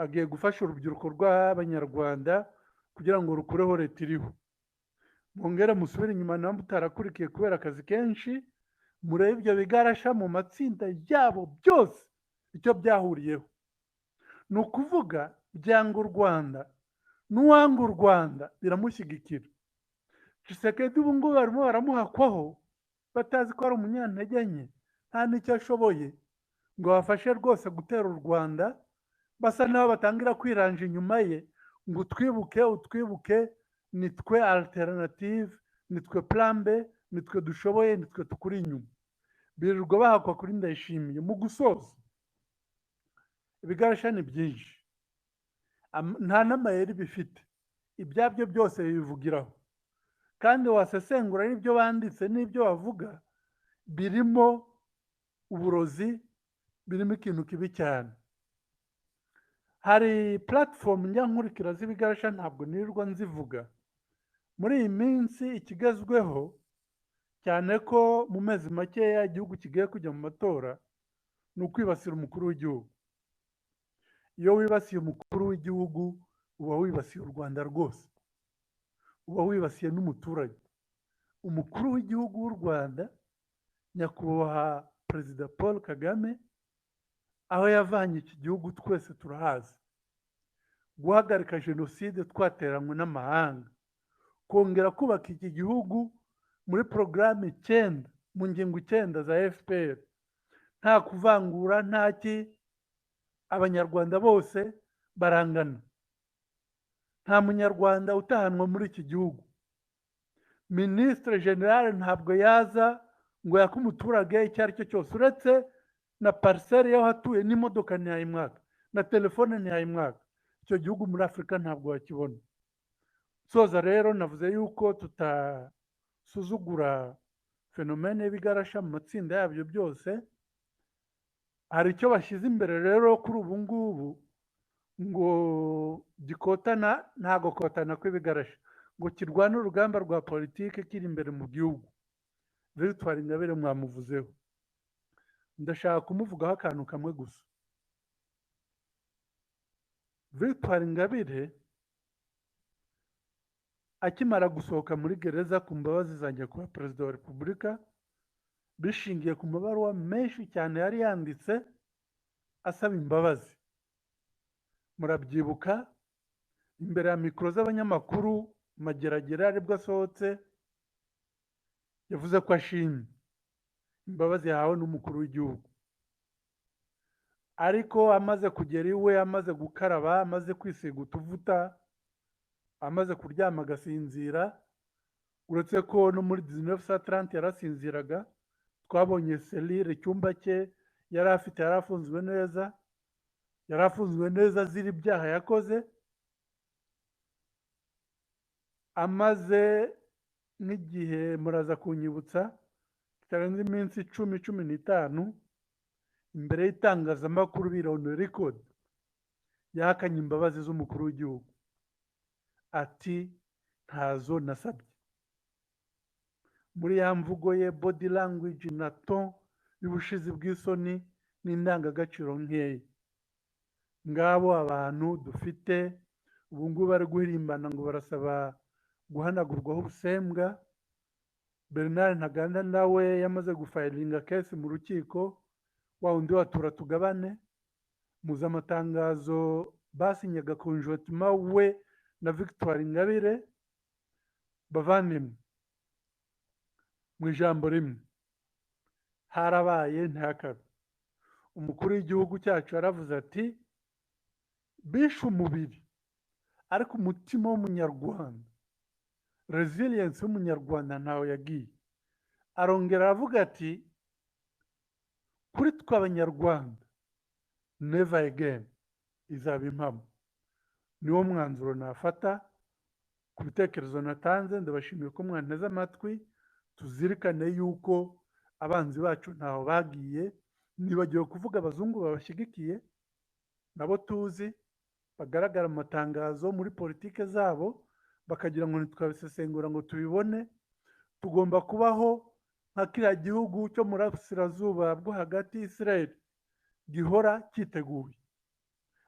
Agiye gufasha urubyiruko rw'Abanyarwanda kugira ngo rukureho leta iriho. Mwongere musubire inyuma nawe mutarakurikiye kubera akazi kenshi, murebe ibyo bigarasha mu matsinda yabo byose icyo byahuriyeho. Ni ukuvuga byanga u Rwanda n'uwanga u Rwanda biramushyigikira. Tshisekedi ubu ngubu barimo baramuhakwaho batazi ko ari umunyantege nke, nta n'icyo ashoboye ngo bafashe rwose gutera u Rwanda, basa n'aho batangira kwiranja inyuma ye ngo utwibuke utwibuke, nitwe alternative, nitwe plan B, nitwe dushoboye, nitwe tukuri inyuma. Birirwa bahakwa kuri Ndayishimiye. Mu gusoza, ibigarasha ni byinshi, nta n'amayeri bifite, ibyabyo byose bibivugiraho, kandi wasesengura n'ibyo banditse n'ibyo bavuga birimo uburozi, birimo ikintu kibi cyane. Hari platform njya nkurikira z'ibigarasha, ntabwo nirirwa nzivuga. Muri iyi minsi ikigezweho cyane ko mu mezi makeya igihugu kigiye kujya mu matora ni ukwibasira umukuru w'igihugu. Iyo wibasiye umukuru w'igihugu uba wibasiye u Rwanda rwose, uba wibasiye n'umuturage. Umukuru w'igihugu w'u Rwanda Nyakubahwa Perezida Paul Kagame, aho yavanye iki gihugu twese turahazi. Guhagarika jenoside twateranywe n'amahanga, kongera kubaka iki gihugu muri porogaramu 9 mu ngingo 9 za FPR, nta kuvangura, nta ki, Abanyarwanda bose barangana, nta munyarwanda utahanwa muri iki gihugu. Ministre general ntabwo yaza ngo yake umuturage icyo ari cyo cyose, uretse na parcelle y'aho atuye, n'imodoka ntiyayimwaka, na telefone ntiyayimwaka. Icyo gihugu muri Afurika ntabwo wakibona. Soza rero navuze yuko tutasuzugura phénomène y'ibigarasha mu matsinda yabyo byose. Hari icyo bashyize imbere rero kuri ubu ngubu ngo gikotana, ntago kotana kw'ibigarasha, ngo kirwane urugamba rwa politike kiri imbere mu gihugu. Victoire Ingabire mwamuvuzeho, ndashaka kumuvugaho akantu kamwe gusa. Victoire Ingabire akimara gusohoka muri gereza ku mbabazi za nyakubahwa Perezida wa Repubulika, bishingiye ku mabaruwa menshi cyane yari yanditse asaba imbabazi, murabyibuka imbere ya mikoro z'abanyamakuru Mageragere aribwo asohotse, yavuze ko ashimye imbabazi yahawe n'umukuru w'igihugu. Ariko amaze kugera iwe, amaze gukaraba, amaze kwisiga utuvuta, amaze kuryama agasinzira, uretse ko no muri 1930 yarasinziraga, twabonye cellule icyumba cye yari afite, yari afunzwe neza, yari afunzwe neza azira ibyaha yakoze. Amaze nk'igihe, muraza kunyibutsa, kitarenze iminsi 10, 15, imbere y'itangazamakuru biri on record, yahakanye imbabazi z'umukuru w'igihugu, ati ntazo nasabye. Muri ya mvugo ye, body language na ton y'ubushizi bw'isoni n'indangagaciro nkeya. Ngabo abantu dufite ubu ngubu bari guhirimbana ngo barasaba guhanagurwaho ubusembwa. Bernard Ntaganda nawe yamaze gufayilinga case mu rukiko, wa wundi watura tugabane. Muzi amatangazo basinyaga conjointement we na Victoire Ingabire. Bavandimwe, mu ijambo rimwe, harabaye ntihakabe. Umukuru w'igihugu cyacu yaravuze ati bishe umubiri, ariko umutima w'umunyarwanda, resilience y'umunyarwanda ntawe yagiye. Arongera aravuga ati kuri twe Abanyarwanda never again izaba impamo. Niwo mwanzuro nafata ku bitekerezo natanze. Ndabashimiye ko mwanteze amatwi. Tuzirikane yuko abanzi bacu ntaho bagiye. Nibagiwe kuvuga abazungu babashyigikiye, nabo tuzi bagaragara mu matangazo muri politike zabo, bakagira ngo ntitwabisesengura ngo tubibone. Tugomba kubaho nka kiriya gihugu cyo mu burasirazuba bwo hagati, Israel, gihora cyiteguye.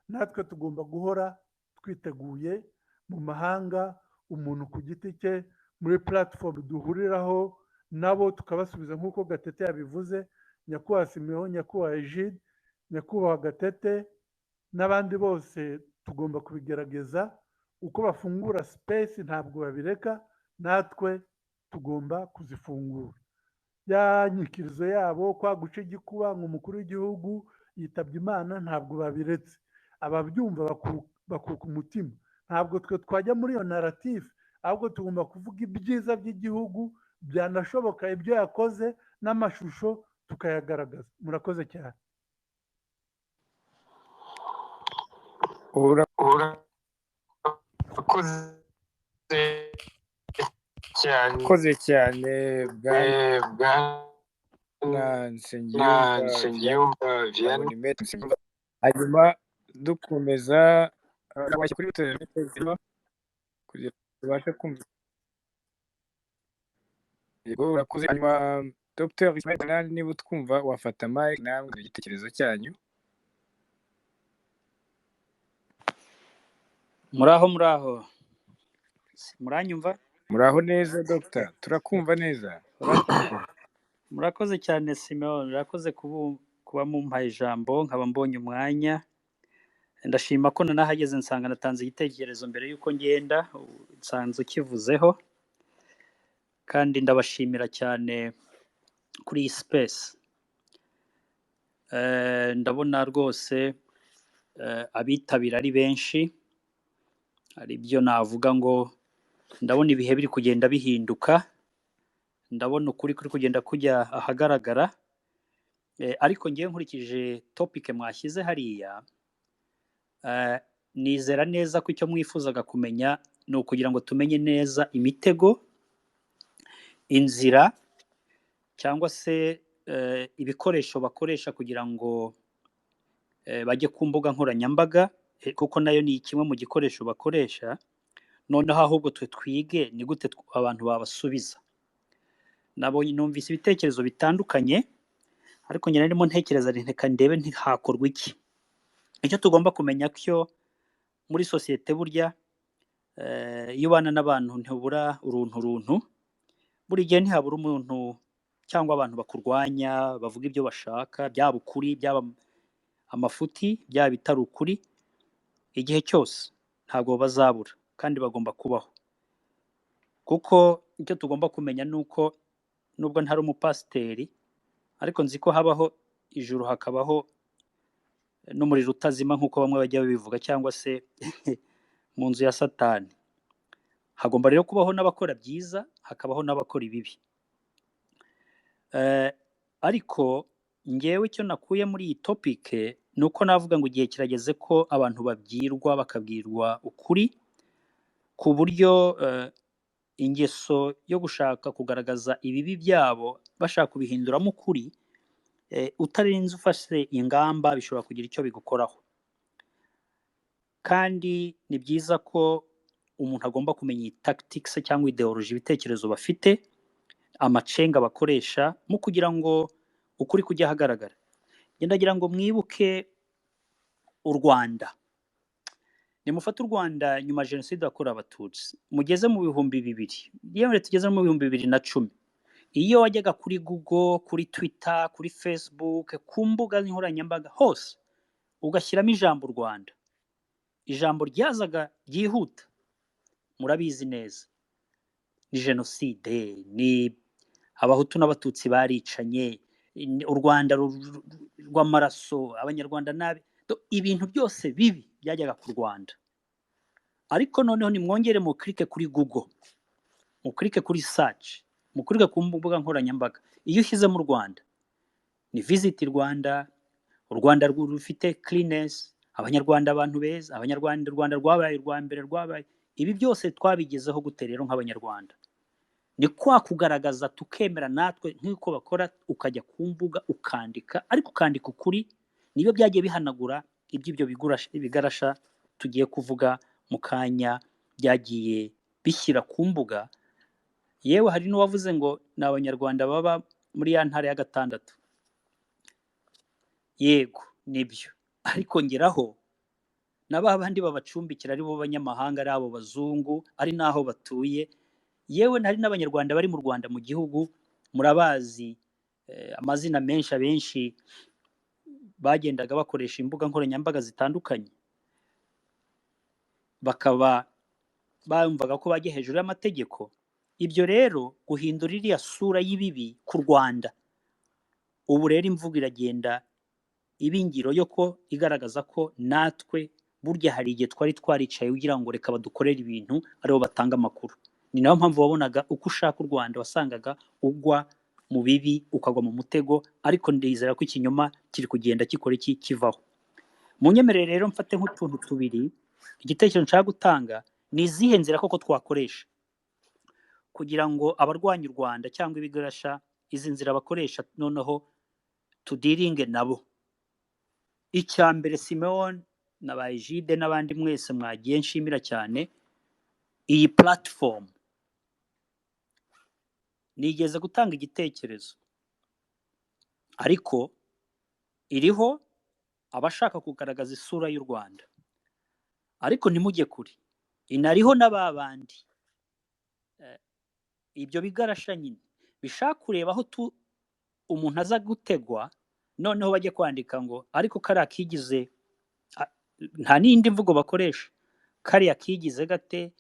Natwe tugomba guhora twiteguye mu mahanga, umuntu ku giti cye, muri platform duhuriraho nabo, tukabasubiza nk'uko Gatete yabivuze. Nyakubahwa Simeon, nyakubahwa Egide, nyakubahwa Gatete n'abandi bose, tugomba kubigerageza. Uko bafungura space ntabwo babireka, natwe tugomba kuzifungura. Ya nyikirizo yabo, kwa guca igikuba ngo umukuru w'igihugu yitabye Imana, ntabwo babiretse. Ababyumva bakuka umutima. Ntabwo twe twajya muri iyo narrative, ahubwo tugomba kuvuga ibyiza by'igihugu, byanashoboka ibyo yakoze n'amashusho tukayagaragaza. Murakoze cyane. Urakoze cyane. Urakoze cyane bwana Bwana Nsengiyumva Nsengiyumva Vianney. Vianney. Hanyuma dukomeza kuri kugira ngo tubashe kumva. Yego, urakoze. Hanyuma Dr Ismail Banani, niba utwumva wafata mic namwe igitekerezo cyanyu. Muraho, muraho, muranyumva? Muraho neza Dr, turakumva neza. Murakoze cyane Simeon, murakoze kuba mumpaye ijambo nkaba mbonye umwanya. Ndashima ko nanahageze nsanga natanze igitekerezo mbere y'uko ngenda, nsanze ukivuzeho, kandi ndabashimira cyane kuri iyi space. Ndabona rwose abitabira ari benshi, hari ibyo navuga ngo ndabona ibihe biri kugenda bihinduka, ndabona ukuri kuri kugenda kujya ahagaragara. Ariko ngewe nkurikije topic mwashyize hariya, nizera neza ko icyo mwifuzaga kumenya ni ukugira ngo tumenye neza imitego, inzira cyangwa se ibikoresho bakoresha kugira ngo bajye ku mbuga nkoranyambaga, kuko nayo ni kimwe mu gikoresho bakoresha. Noneho ahubwo twe twige ni gute abantu babasubiza. Nabonye numvise ibitekerezo bitandukanye, ariko njye narimo ntekereza nti reka ndebe ntihakorwa iki. Icyo tugomba kumenya cyo muri sosiyete burya, iyo ubana n'abantu ntubura uruntu runtu, buri gihe ntihabura umuntu cyangwa abantu bakurwanya, bavuga ibyo bashaka, byaba ukuri, byaba amafuti, byaba bitari ukuri, igihe cyose ntabwo bazabura kandi bagomba kubaho. Kuko icyo tugomba kumenya ni uko nubwo ntari umupasiteri, ariko nzi ko habaho ijuru hakabaho n'umuriro utazima nk'uko bamwe bajya babivuga, cyangwa se mu nzu ya Satani. Hagomba rero kubaho n'abakora byiza, hakabaho n'abakora ibibi. Ariko ngewe icyo nakuye muri iyi topic ni uko navuga ngo igihe kirageze ko abantu babwirwa, bakabwirwa ukuri, ku buryo ingeso yo gushaka kugaragaza ibibi byabo bashaka kubihinduramo ukuri, utarinze ufashe ingamba bishobora kugira icyo bigukoraho. Kandi ni byiza ko umuntu agomba kumenya iyi tactics cyangwa ideology, ibitekerezo bafite, amacenga bakoresha mu kugira ngo ukuri kujye ahagaragara. Njye ndagira ngo mwibuke u Rwanda. Nimufate u Rwanda nyuma ya Jenoside yakorewe Abatutsi, mugeze mu 2000, yewe tugeze mu 2010, iyo wajyaga kuri Google, kuri Twitter, kuri Facebook, ku mbuga nkoranyambaga hose, ugashyiramo ijambo u Rwanda, ijambo ryazaga ryihuta, murabizi neza, ni jenoside, ni Abahutu n'Abatutsi baricanye, u Rwanda rw'amaraso, Abanyarwanda nabi, ibintu byose bibi byajyaga ku Rwanda. Ariko noneho nimwongere muklike kuri Google, muklike kuri search, muklike ku mbuga nkoranyambaga, iyo ushyize mu Rwanda ni Visit Rwanda, u Rwanda rufite cleanness, Abanyarwanda abantu beza, Abanyarwanda, u Rwanda rwabaye urwa mbere, rwabaye ibi byose. Twabigezeho gute rero nk'Abanyarwanda? Ni kwa kugaragaza tukemera natwe nk'uko bakora, ukajya ku mbuga ukandika, ariko ukandika ukuri. Nibyo byagiye bihanagura iby'ibyo bigarasha tugiye kuvuga mu kanya, byagiye bishyira ku mbuga. Yewe hari n'uwavuze ngo ni Abanyarwanda baba muri ya ntara ya gatandatu. Yego nibyo, ariko ngeraho Na ba bandi babacumbikira ari bo banyamahanga, ari abo bazungu, ari n'aho batuye. Yewe hari n'Abanyarwanda bari mu Rwanda mu gihugu, murabazi amazina menshi, abenshi bagendaga bakoresha imbuga nkoranyambaga zitandukanye, bakaba bumvaga ko bajya hejuru y'amategeko. Ibyo rero guhindura iriya sura y'ibibi ku Rwanda, ubu rero imvugo iragenda iba ingiro yo ko igaragaza ko natwe burya hari igihe twari twaricaye ugira ngo reka badukorere ibintu, aribo batanga amakuru. Ni nayo mpamvu wabonaga uko ushaka u Rwanda wasangaga ugwa mu bibi, ukagwa mu mutego. Ariko ndizera ko ikinyoma kiri kugenda gikora iki, kivaho. Munyemerere rero mfate nk'utuntu tubiri. Igitekerezo nshaka gutanga ni izihe nzira koko twakoresha kugira ngo abarwanya u Rwanda cyangwa ibigarasha, izi nzira bakoresha noneho tudiringe nabo. Icya mbere, Simeon na ba Egide n'abandi mwese mwagiye nshimira cyane iyi platform. Nigeze gutanga igitekerezo, ariko iriho abashaka kugaragaza isura y'u Rwanda, ariko ntimujye kure, inariho na bandi ibyo bigarasha nyine bishaka kureba aho umuntu aza gutegwa, noneho bajye kwandika ngo ariko kariya kigize, nta n'indi mvugo bakoresha, kariya kigize gate,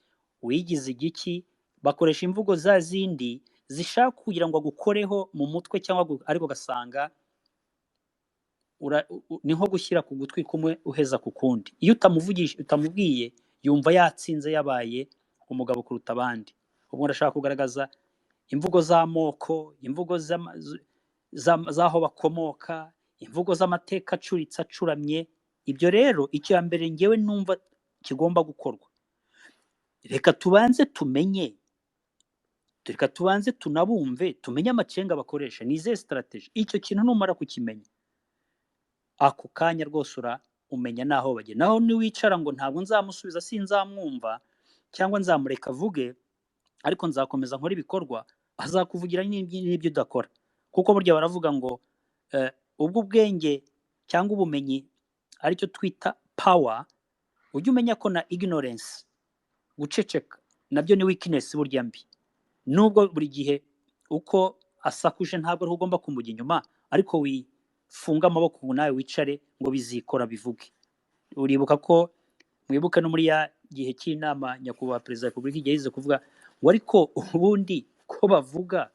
wigize igiki. Bakoresha imvugo za zindi zishaka kugira ngo agukoreho mu mutwe cyangwa ariko ugasanga ni nko gushyira ku gutwi kumwe uheza ku kundi. Iyo utamuvugisha, utamubwiye, yumva yatsinze, yabaye umugabo kuruta abandi. Ubwo ndashaka kugaragaza imvugo z'amoko, imvugo z'aho bakomoka, imvugo z'amateka acuritse acuramye. Ibyo rero icya mbere ngewe numva kigomba gukorwa, reka tubanze tumenye, reka tubanze tunabumve, tumenye amacenga bakoresha, ni izihe strategy. Icyo kintu numara kukimenya ako kanya rwose umenya n'aho bagera. Naho niwicara ngo ntabwo nzamusubiza, sinzamwumva, cyangwa nzamureka avuge ariko nzakomeza nkore ibikorwa, azakuvugira n'ibyo udakora. Kuko burya baravuga ngo ubwo ubwenge cyangwa ubumenyi aricyo twita power, ujye umenya ko na ignorance, guceceka, nabyo ni weakness burya mbi. Nubwo buri gihe uko asakuje ntabwo ari ugomba kumujya inyuma, ariko wifunga amaboko ngo nawe wicare ngo bizikora bivuge. Uribuka ko mwibuke no muri ya gihe cy'inama nyakubahwa perezida wa repubulika igihe yize kuvuga ngo ariko ubundi ko bavuga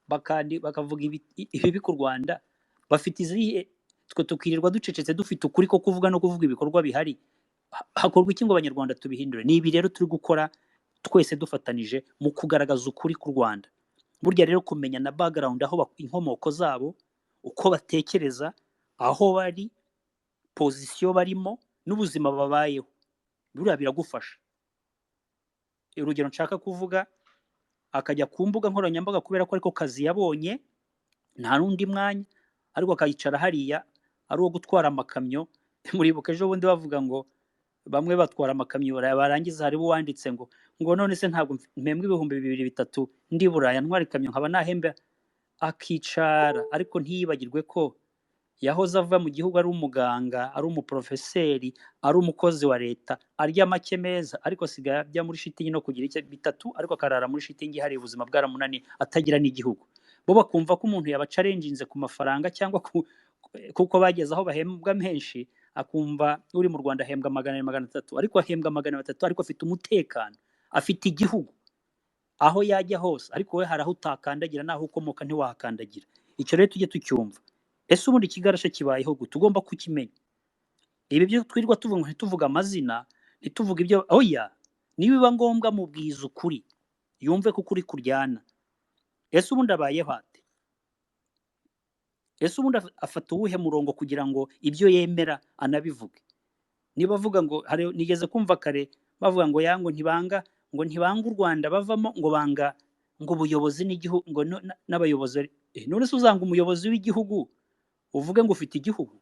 bakavuga ibibi ku Rwanda, bafite izihe, twe tukirirwa ducecetse dufite ukuri ko kuvuga no kuvuga ibikorwa bihari. Hakorwa iki ngo Abanyarwanda tubihindure? Ni ibi rero turi gukora twese dufatanije mu kugaragaza ukuri ku Rwanda. Burya rero kumenya na background, aho inkomoko zabo, uko batekereza, aho bari, position barimo n'ubuzima babayeho, buriya biragufasha. Urugero nshaka kuvuga, akajya ku mbuga nkoranyambaga kubera ko ariko kazi yabonye, nta n'undi mwanya, ariko akayicara hariya ari uwo gutwara amakamyo. Muribuka ejo bundi bavuga ngo bamwe batwara amakamyo, barangiza hariho uwanditse ngo none se ntabwo mpembwa 2000 3,000 ndi Buraya ntwara ikamyo nkaba nahemba? Akicara, ariko ntiyibagirwe ko yahoze ava mu gihugu ari umuganga, ari umuprofeseri, ari umukozi wa leta, arya make meza, ariko asigaye ajya muri shitingi no kugira icyo bitatu, ariko akarara muri shitingi, hari ubuzima bwaramunaniye, atagira n'igihugu. Bo bakumva ko umuntu yabacarenginze ku mafaranga cyangwa kuko bageze aho bahembwa menshi, akumva uri mu Rwanda ahembwa 200, 300, ariko ahembwa 300 ariko afite umutekano, afite igihugu aho yajya hose. Ariko we hari aho utakandagira, n'aho ukomoka ntiwahakandagira. Icyo rero tujye tucyumva. Ese ubundi ikigarasha kibayeho gute? Ugomba kukimenya. Ibi byo twirirwa tuvuga ngo ntituvuge amazina, ntituvuge ibyo, oya, nibiba ngombwa mubwiza ukuri, yumve ko ukuri kuryana. Ese ubundi abayeho ate? Ese ubundi afata uwuhe murongo kugira ngo ibyo yemera anabivuge? Niba avuga ngo hari, nigeze kumva kare bavuga ngo yango ntibanga u Rwanda bavamo, ngo banga ngo ubuyobozi n'igihugu, ngo n'abayobozi. None se uzanga umuyobozi w'igihugu uvuge ngo ufite igihugu?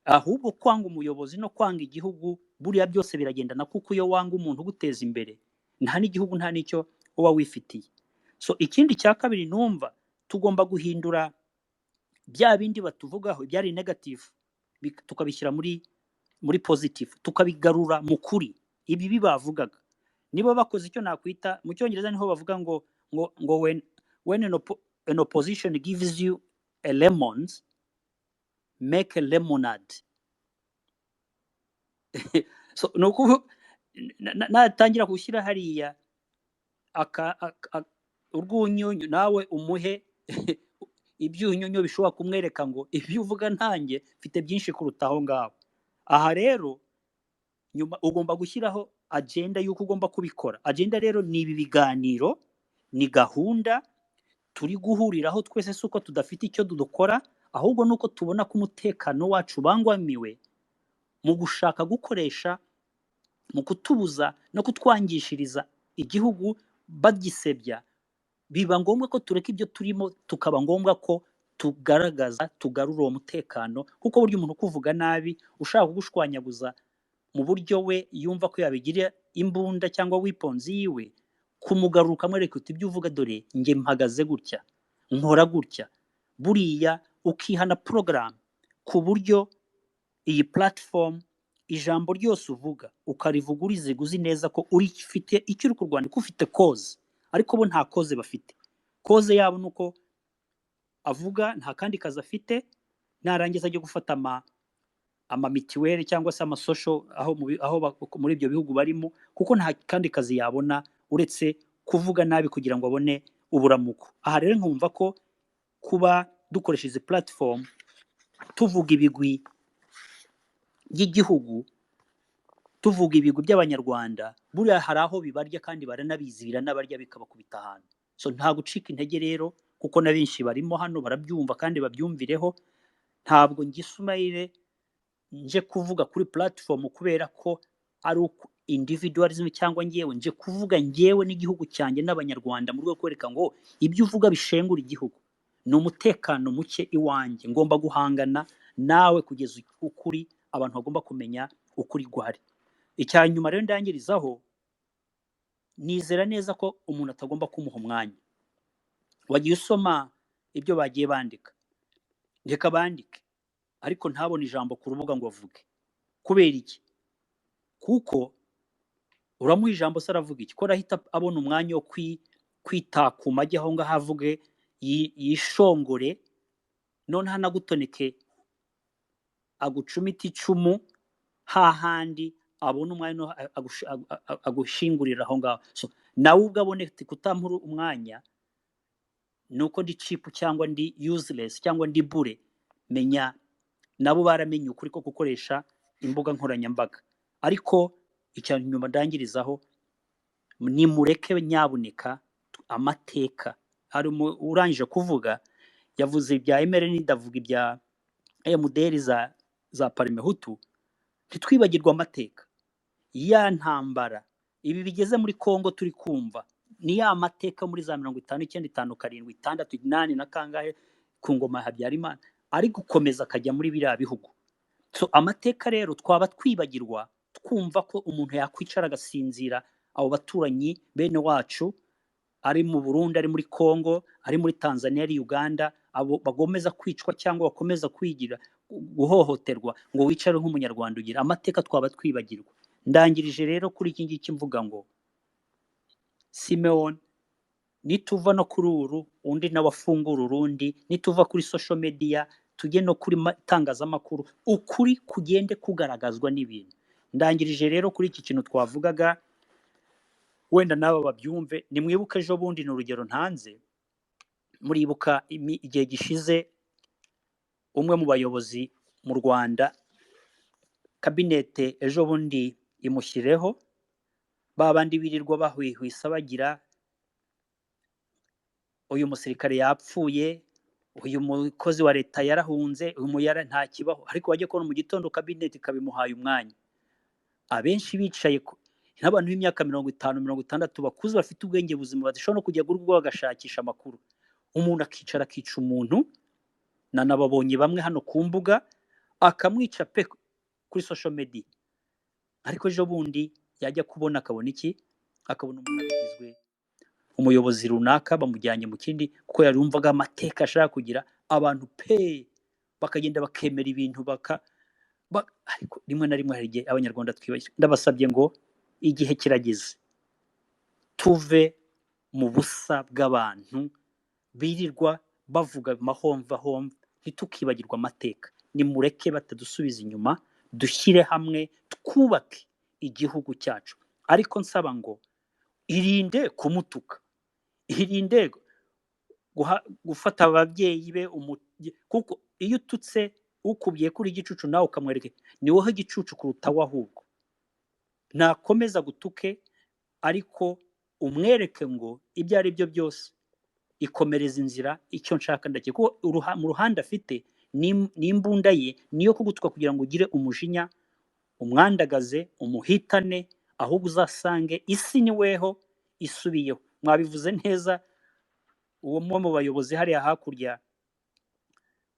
Ahubwo kwanga umuyobozi no kwanga igihugu buriya byose biragendana, kuko iyo wanga umuntu uguteza imbere nta n'igihugu nta n'icyo uba wifitiye. So ikindi cya kabiri, numva tugomba guhindura bya bindi batuvugaho ibyari negative, tukabishyira muri muri positive, tukabigarura mu kuri. Ibibi bavugaga, niba bakoze icyo nakwita mu Cyongereza niho bavuga ngo when an opposition gives you a lemons, make a lemonade. So ni ukuvuga natangira gushyira hariya urwunyunyu, nawe umuhe ibyunyunyu bishobora kumwereka ngo ibyo uvuga ntanjye mfite byinshi kuruta aho ngaho. Aha rero nyuma ugomba gushyiraho agenda y'uko ugomba kubikora. Agenda rero ni ibi biganiro, ni gahunda turi guhuriraho twese. Si uko tudafite icyo dukora, ahubwo ni uko tubona ko umutekano wacu ubangamiwe mu gushaka gukoresha mu kutubuza no kutwangishiriza igihugu bagisebya. Biba ngombwa ko tureka ibyo turimo, tukaba ngombwa ko tugaragaza, tugarura uwo mutekano, kuko burya umuntu ukuvuga nabi ushaka kugushwanyaguza mu buryo we yumva ko yabigira imbunda cyangwa weapons yiwe, kumugaruka ukamwereka uti ibyo uvuga dore njye mpagaze gutya, nkora gutya, buriya ukihana porogaramu ku buryo iyi platform ijambo ryose uvuga ukarivuga uriziga, uzi neza ko urifite icyo uri kurwanya, ko ufite cause. Ariko bo nta cause bafite. Cause yabo ni uko avuga, nta kandi kazi afite, narangiza ajya gufata ama mituweli cyangwa se ama social aho muri ibyo bihugu barimo, kuko nta kandi kazi yabona uretse kuvuga nabi kugira ngo abone uburamuko. Aha rero nkumva ko kuba dukoresha izi platform tuvuga ibigwi by'igihugu, tuvuga ibigwi by'Abanyarwanda, buriya hari aho bibarya kandi baranabizi, biranabarya bikabakubita ahantu. So nta gucika intege rero, kuko na benshi barimo hano barabyumva kandi babyumvireho. Ntabwo ngishumayire nje kuvuga kuri platform kubera ko ari uko individualism, cyangwa ngewe nje kuvuga ngewe n'igihugu cyanjye n'Abanyarwanda, mu rwego rwo kwereka ngo ibyo uvuga bishengura igihugu, ni umutekano muke iwanjye, ngomba guhangana nawe kugeza ukuri, abantu bagomba kumenya ukuri guhari. Icya nyuma rero ndangirizaho, nizera neza ko umuntu atagomba kumuha umwanya. Wagiye usoma ibyo bagiye bandika, reka bandike, ariko ntabone ijambo ku rubuga ngo avuge. Kubera iki? Kuko uramuha ijambo se aravuga iki? Ko arahita abona umwanya wo kwitakuma, ajye aho ngaho avuge, yishongore, noneho anagutoneke, agucumite icumu hahandi abona umwanya no agushingurira aho ngaho. So nawe ubwo abone ati kutampura umwanya ni uko ndi cheap cyangwa ndi useless cyangwa ndi bure. Menya nabo baramenye ukuri ko gukoresha imbuga nkoranyambaga. Ariko icya nyuma ndangirizaho, nimureke nyabuneka amateka. Hari urangije kuvuga yavuze ibya MRN, ndavuga ibya MDR za Parmehutu. Ntitwibagirwe amateka ya ntambara ibi bigeze muri Kongo turi kumva ni ya mateka muri za 59, 57, 6, 8 na kangahe ku ngoma ya Habyarimana, ari gukomeza akajya muri biriya bihugu. So amateka rero twaba twibagirwa, twumva ko umuntu yakwicara agasinzira, abo baturanyi bene wacu ari mu Burundi, ari muri Kongo, ari muri Tanzania, ari Uganda, abo bagomeza kwicwa cyangwa bakomeza kwigira guhohoterwa, ngo wicare nk'Umunyarwanda ugira amateka twaba twibagirwa. Ndangirije rero kuri iki ngiki mvuga ngo Simeon, nituva no kuri uru undi nawe afungura urundi, nituva kuri social media tujye no kuri itangazamakuru, ukuri kugende kugaragazwa n'ibintu. Ndangirije rero kuri iki kintu twavugaga, wenda nabo babyumve. Nimwibuke ejo bundi, ni urugero ntanze, muribuka igihe gishize umwe mu bayobozi mu Rwanda, kabinete ejo bundi imushyireho, ba bandi birirwa bahwihwisa bagira uyu musirikare yapfuye, uyu mukozi wa leta yarahunze, uyu muyara nta kibaho, ariko wajya kubona mu gitondo kabinete ikabimuhaye umwanya. Abenshi bicaye n'abantu b'imyaka 50, 60 bakuze bafite ubwenge buzima, badashobora no kujya gurugo bagashakisha amakuru. Umuntu akicara akica umuntu, nanababonye bamwe hano ku mbuga, akamwica pe kuri social media, ariko ejo bundi yajya kubona akabona iki, akabona umuntu agizwe umuyobozi runaka, bamujyanye mu kindi, kuko yarumvaga amateka ashaka kugira abantu pe, bakagenda bakemera ibintu Ariko rimwe na rimwe hari igihe Abanyarwanda twibeshya. Ndabasabye ngo igihe kirageze tuve mu busa bw'abantu birirwa bavuga amahomva homva, ntitukibagirwe amateka. Nimureke batadusubiza inyuma, dushyire hamwe twubake igihugu cyacu. Ariko nsaba ngo irinde kumutuka, irinde gufata ababyeyi be, kuko iyo ututse ukubwiye kuri igicucu nawe ukamwereka ni wowe igicucu kuruta we, ahubwo nakomeza gutuke, ariko umwereke ngo ibyo ari byo byose ikomereza inzira, icyo nshaka ndakeka kuko mu ruhande afite n'imbunda ye niyo kugutuka kugira ngo ugire umujinya, umwandagaze, umuhitane, ahubwo uzasange isi ni weho isubiyeho. Mwabivuze neza, uwo umwe mu bayobozi hariya hakurya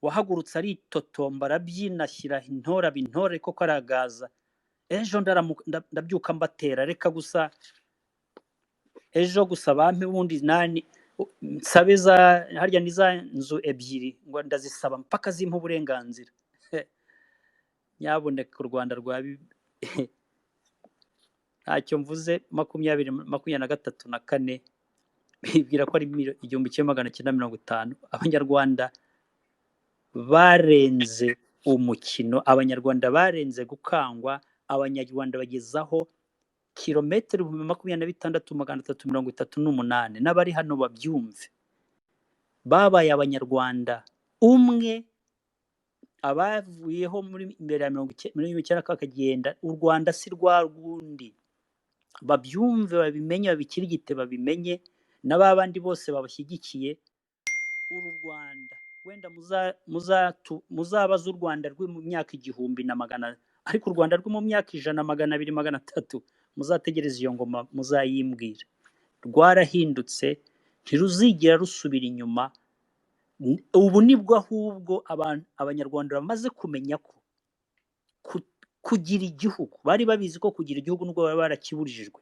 wahagurutse aritotomba, arabyina, ashyira intore aba intore koko, aragaza. Ejo ndabyuka mbatera, reka gusa ejo gusa bampe ubundi nani nsabe za harya ni za nzu ebyiri ngo ndazisaba mpaka zimpa uburenganzira. Nyabuneka u Rwanda rwa ntacyo mvuze, 20 23 na 4 bibwira ko ari 1950. Abanyarwanda barenze umukino, Abanyarwanda barenze gukangwa, Abanyarwanda bagezaho kilometero 26,338. N'abari hano babyumve, babaye Abanyarwanda umwe, abavuyeho muri imbere ya 90 bakagenda. U Rwanda si rwa rundi, babyumve, babimenye, babikirigite, babimenye, na ba bandi bose babashyigikiye. Uru Rwanda wenda muzabaze u Rwanda rwo mu myaka 1100, ariko u Rwanda rwo mu myaka 100, 200, 300, muzategereze iyo ngoma muzayimbwira. Rwarahindutse, ntiruzigera rusubira inyuma. Ubu nibwo ahubwo Abanyarwanda bamaze kumenya ko kugira igihugu, bari babizi ko kugira igihugu nubwo bari barakiburijwe,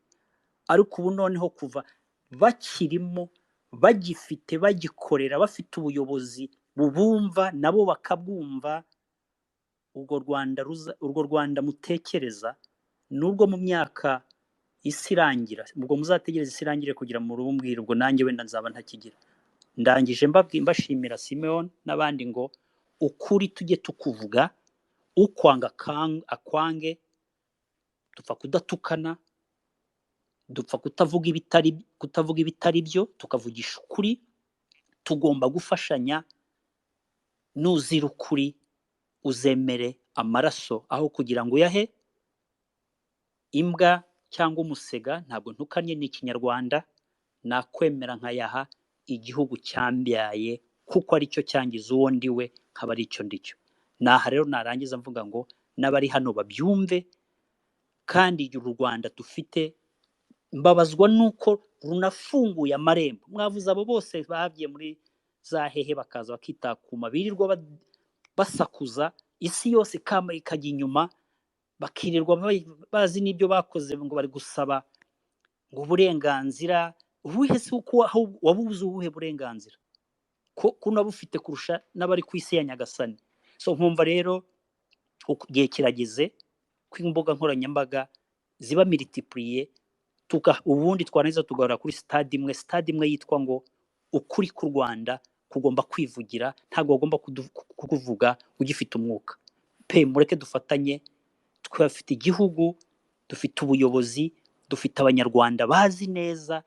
ariko ubu noneho kuva bakirimo, bagifite, bagikorera, bafite ubuyobozi bubumva nabo bakabwumva, urwo Rwanda urwo Rwanda mutekereza nubwo mu myaka isi irangira, ubwo muzategereza isi irangire kugira ngo murumbwire, ubwo nanjye wenda nzaba ntakigira. Ndangije mbashimira Simeon n'abandi ngo ukuri tujye tukuvuga, ukwanga akwange, dupfa kudatukana, dupfa kutavuga ibitari byo, tukavugisha ukuri. Tugomba gufashanya, nuzira ukuri uzemere amaraso aho kugira ngo uyahe imbwa cyangwa umusega. Ntabwo ntukanye, ni Ikinyarwanda, nakwemera nkayaha igihugu cyambyaye kuko aricyo cyangiza uwo ndiwe, nkaba aricyo ndicyo. Naha rero narangiza mvuga ngo n'abari hano babyumve, kandi uru Rwanda dufite mbabazwa nuko runafunguye amarembo. Mwavuze abo bose bagiye muri za hehe bakaza bakitakuma, birirwa basakuza isi yose ikajya inyuma, bakirirwa bazi n'ibyo bakoze ngo bari gusaba ngo uburenganzira. Ubuhe se uko wabuze ubuhe burenganzira ko unabufite kurusha n'abari ku isi ya Nyagasani? So nkumva rero igihe kirageze ko imbuga nkoranyambaga ziba multiplier, ubundi twarangiza tugahora kuri stade imwe, stade imwe yitwa ngo ukuri k'u Rwanda kugomba kwivugira, ntabwo bagomba kukuvuga ugifite umwuka pe. Mureke dufatanye, twafite igihugu, dufite ubuyobozi, dufite Abanyarwanda bazi neza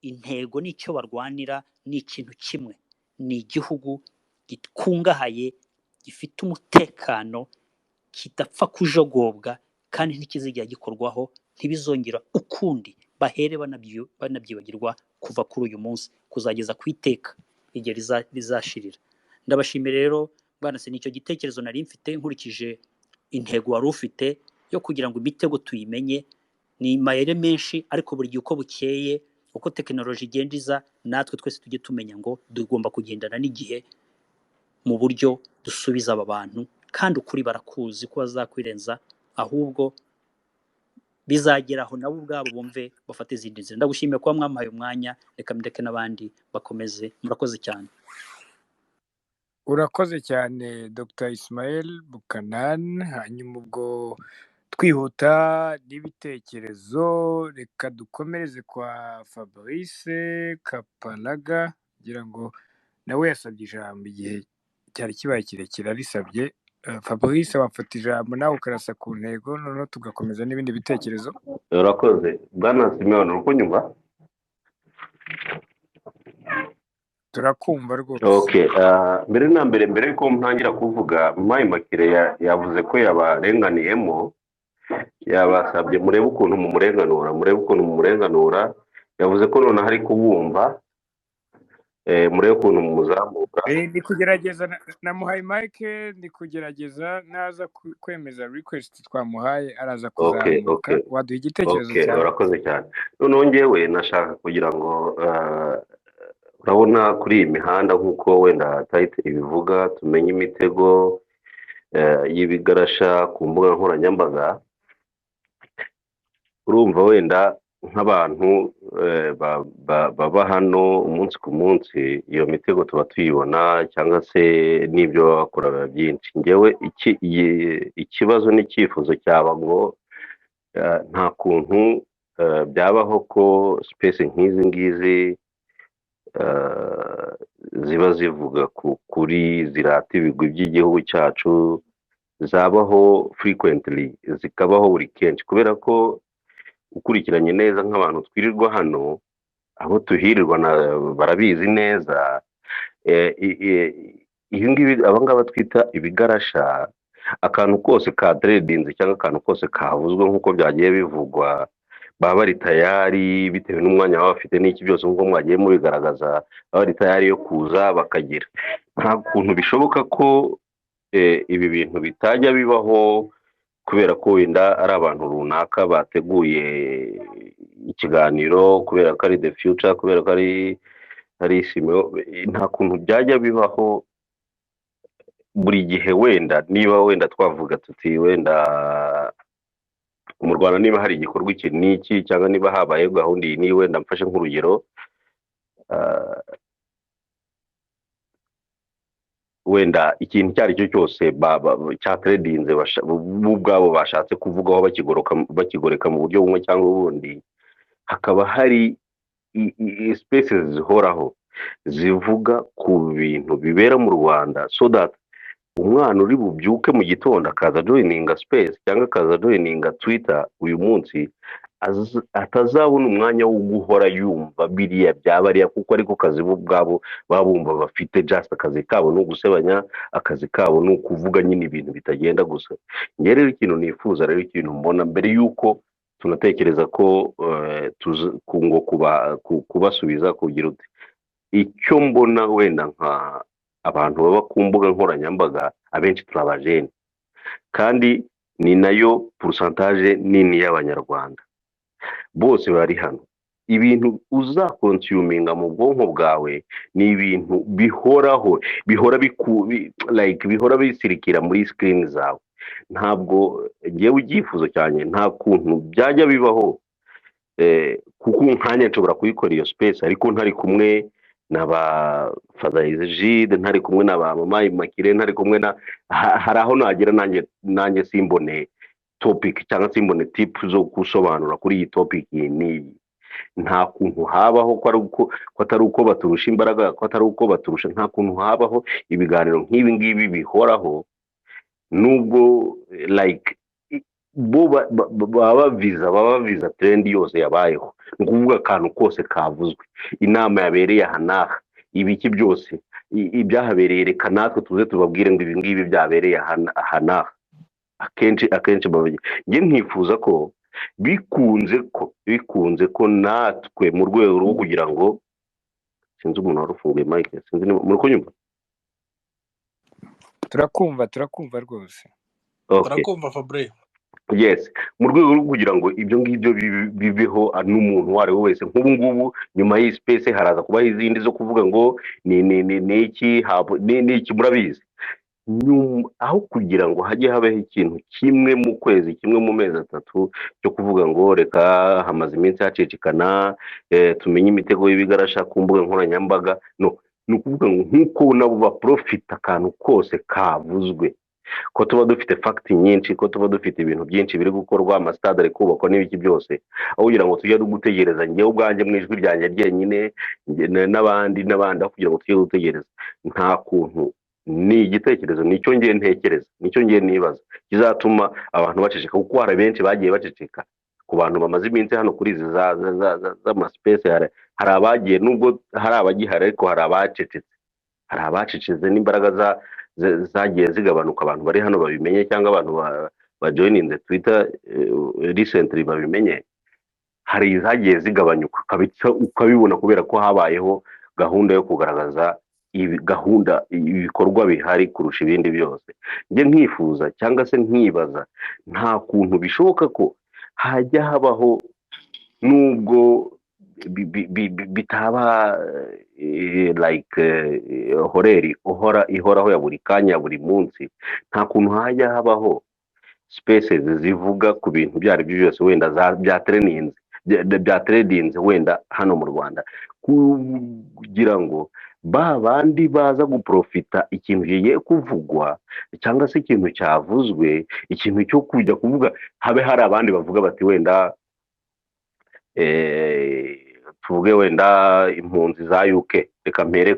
intego n'icyo barwanira, ni ikintu kimwe, ni igihugu gikungahaye, gifite umutekano, kidapfa kujogobwa kandi ntikizigera gikorwaho, ntibizongera ukundi, bahere banabyibagirwa kuva kuri uyu munsi kuzageza ku iteka igihe rizashirira. Ndabashimira rero bwana se, nicyo gitekerezo nari mfite nkurikije intego wari ufite yo kugira ngo imitego tuyimenye. Ni mayere menshi, ariko buri gihe uko bukeye, uko tekinoloji igenda iza, natwe twese tujye tumenya ngo tugomba kugendana n'igihe mu buryo dusubiza aba bantu, kandi ukuri barakuzi ko bazakwirenza, ahubwo bizageraho nabo ubwabo bumve bafate izindi nzira. Ndagushimiye kuba mwampaye umwanya, reka ndeke n'abandi bakomeze. Murakoze cyane. Urakoze cyane Dr Ismail Buchanan. Hanyuma ubwo twihuta n'ibitekerezo, reka dukomereze kwa Fabrice Kapalaga, ngira ngo nawe yasabye ijambo igihe cyari kibaye kirekire arisabye. Fabrice, wafata ijambo nawe ukarasa ku ntego, noneho tugakomeza n'ibindi bitekerezo. Urakoze bwana Simeon, uri kunyumva? Turakumva rwose. Okay, mbere na mbere, mbere yuko ntangira kuvuga, Mpayi Makire yavuze ko yabarenganiyemo, yabasabye murebe ukuntu mumurenganura, murebe ukuntu mumurenganura. Yavuze ko noneho ari kubumva, murebe ukuntu mumuzamura. Ndi kugerageza namuhaye mike, ndi kugerageza naza kwemeza request twamuhaye araza Okay, kuzamuka. okay. Waduha igitekerezo Okay, cyawe. urakoze cyane. Noneho njyewe nashaka kugira ngo urabona kuri iyi mihanda nk'uko wenda tayite ibivuga, tumenye imitego y'ibigarasha ku mbuga nkoranyambaga. Urumva wenda nk'abantu baba hano umunsi ku munsi, iyo mitego tuba tuyibona, cyangwa se n'ibyo baba bakora biba byinshi. Njyewe ikibazo n'icyifuzo cyaba ngo nta kuntu byabaho ko space nk'izi ngizi ziba zivuga ku kuri, zirata ibigwi by'igihugu cyacu, zabaho frequently, zikabaho buri kenshi, kubera ko ukurikiranye neza nk'abantu twirirwa hano, abo tuhirirwa barabizi neza. Ibi ngibi aba ngaba twita ibigarasha, akantu kose ka trendinze cyangwa akantu kose kavuzwe nk'uko byagiye bivugwa, baba bari tayari bitewe n'umwanya baba bafite n'iki byose nk'uko mwagiye mubigaragaza, baba bari tayari yo kuza bakagira. Nta kuntu bishoboka ko ibi bintu bitajya bibaho kubera ko wenda ari abantu runaka bateguye ikiganiro, kubera ko ari the future, kubera ko ari Simeo, nta kuntu byajya bibaho buri gihe. Wenda niba wenda twavuga tuti wenda mu Rwanda niba hari igikorwa iki n'iki, cyangwa niba habaye gahunda iyi n'iyi, wenda mfashe nk'urugero, wenda ikintu icyo ari cyo cyose cyateredinze bo ubwabo bashatse kuvugaho, bakigoreka mu buryo bumwe cyangwa ubundi, hakaba hari spaces zihoraho zivuga ku bintu bibera mu Rwanda, so that umwana uri bubyuke mu gitondo akaza joininga space cyangwa akaza joininga Twitter uyu munsi, atazabona umwanya wo guhora yumva biriya byaba ariya, kuko ariko kazi bo ubwabo baba bumva bafite. Just akazi kabo ni ugusebanya, akazi kabo ni ukuvuga nyine ibintu bitagenda gusa. Njye rero ikintu nifuza, rero ikintu mbona mbere y'uko tunatekereza ko ngo kubasubiza kugira uti, icyo mbona wenda nka abantu baba ku mbuga nkoranyambaga abenshi turi abajene, kandi ni nayo pourcentage nini y'Abanyarwanda bose bari hano. Ibintu uzakonsuminga mu bwonko bwawe ni ibintu bihoraho, bihora like bihora bisirikira muri screen zawe. Ntabwo ngewe icyifuzo cyanjye, nta kuntu byajya bibaho, kuko nkanjye nshobora kuyikora iyo space ariko ntari kumwe na ba Father Egide, ntari kumwe na ba Mama Immaculée, ntari kumwe na hari aho nagera nanjye simbone topic cyangwa simbone tip zo gusobanura kuri iyi topic iyi n'iyi. Nta kuntu habaho ko ari uko, ko atari uko baturusha imbaraga, ko atari uko baturusha, nta kuntu habaho ibiganiro nk'ibi ngibi bihoraho, nubwo like bo baba baviza trend yose yabayeho, ni ukuvuga akantu kose kavuzwe, inama yabereye aha n'aha, ibiki byose ibyahabereye, reka natwe tuze tubabwire ngo ibi ngibi byabereye aha n'aha. Akenshi babagira, njye nkifuza ko bikunze ko natwe mu rwego rwo kugira ngo, sinzi umuntu wari ufunguye mic, sinzi niba muri kunyumva. Turakumva rwose. Okay. Turakumva Fabrice. Yes, mu rwego rwo kugira ngo ibyo ngibyo bibeho n'umuntu uwo ari we wese. Nk'ubu ngubu nyuma y'iyi space haraza kubaho izindi zo kuvuga ngo ni ni ni ni iki, ni iki, murabizi. Nyuma aho kugira ngo hajye habeho ikintu kimwe mu kwezi, kimwe mu mezi atatu cyo kuvuga ngo reka hamaze iminsi hacicikana, tumenye imitego y'ibigarasha ku mbuga nkoranyambaga, no Ni ukuvuga ngo nk'uko nabo baprofita akantu kose kavuzwe, ko tuba dufite facts nyinshi, ko tuba dufite ibintu byinshi biri gukorwa, amasitade ari kubakwa n'ibiki byose, aho kugira ngo tujye gutegereza, njyewe ubwanjye mu ijwi ryanjye ryenyine, n'abandi n'abandi, aho kugira ngo tujye gutegereza, nta kuntu, ni igitekerezo, nicyo ngiye ntekereza, nicyo ngiye nibaza kizatuma abantu baceceka, kuko hari benshi bagiye baceceka. Ku bantu bamaze iminsi hano kuri izi za z'amaspace, hari abagiye, nubwo hari abagihari, ariko hari abacecetse, hari abacecetse n'imbaraga zagiye zigabanuka. Abantu bari hano babimenye, cyangwa abantu bajoininze Twitter recently babimenye, hari izagiye zigabanyuka ukabibona kubera ko habayeho gahunda yo kugaragaza ibi, gahunda ibikorwa bihari kurusha ibindi byose. Njye nkifuza cyangwa se nkibaza, nta kuntu bishoboka ko hajya habaho, nubwo bitaba like horeri uhora ihoraho ya buri kanya, ya buri munsi, nta kuntu hajya habaho spaces zivuga ku bintu ibyo ari byo byose, wenda bya trendinze wenda hano mu Rwanda, kugira ngo ba bandi baza guprofita ikintu kigiye kuvugwa cyangwa se ikintu cyavuzwe, ikintu cyo kujya kuvuga, habe hari abandi bavuga bati wenda tuvuge wenda impunzi za UK, reka mpere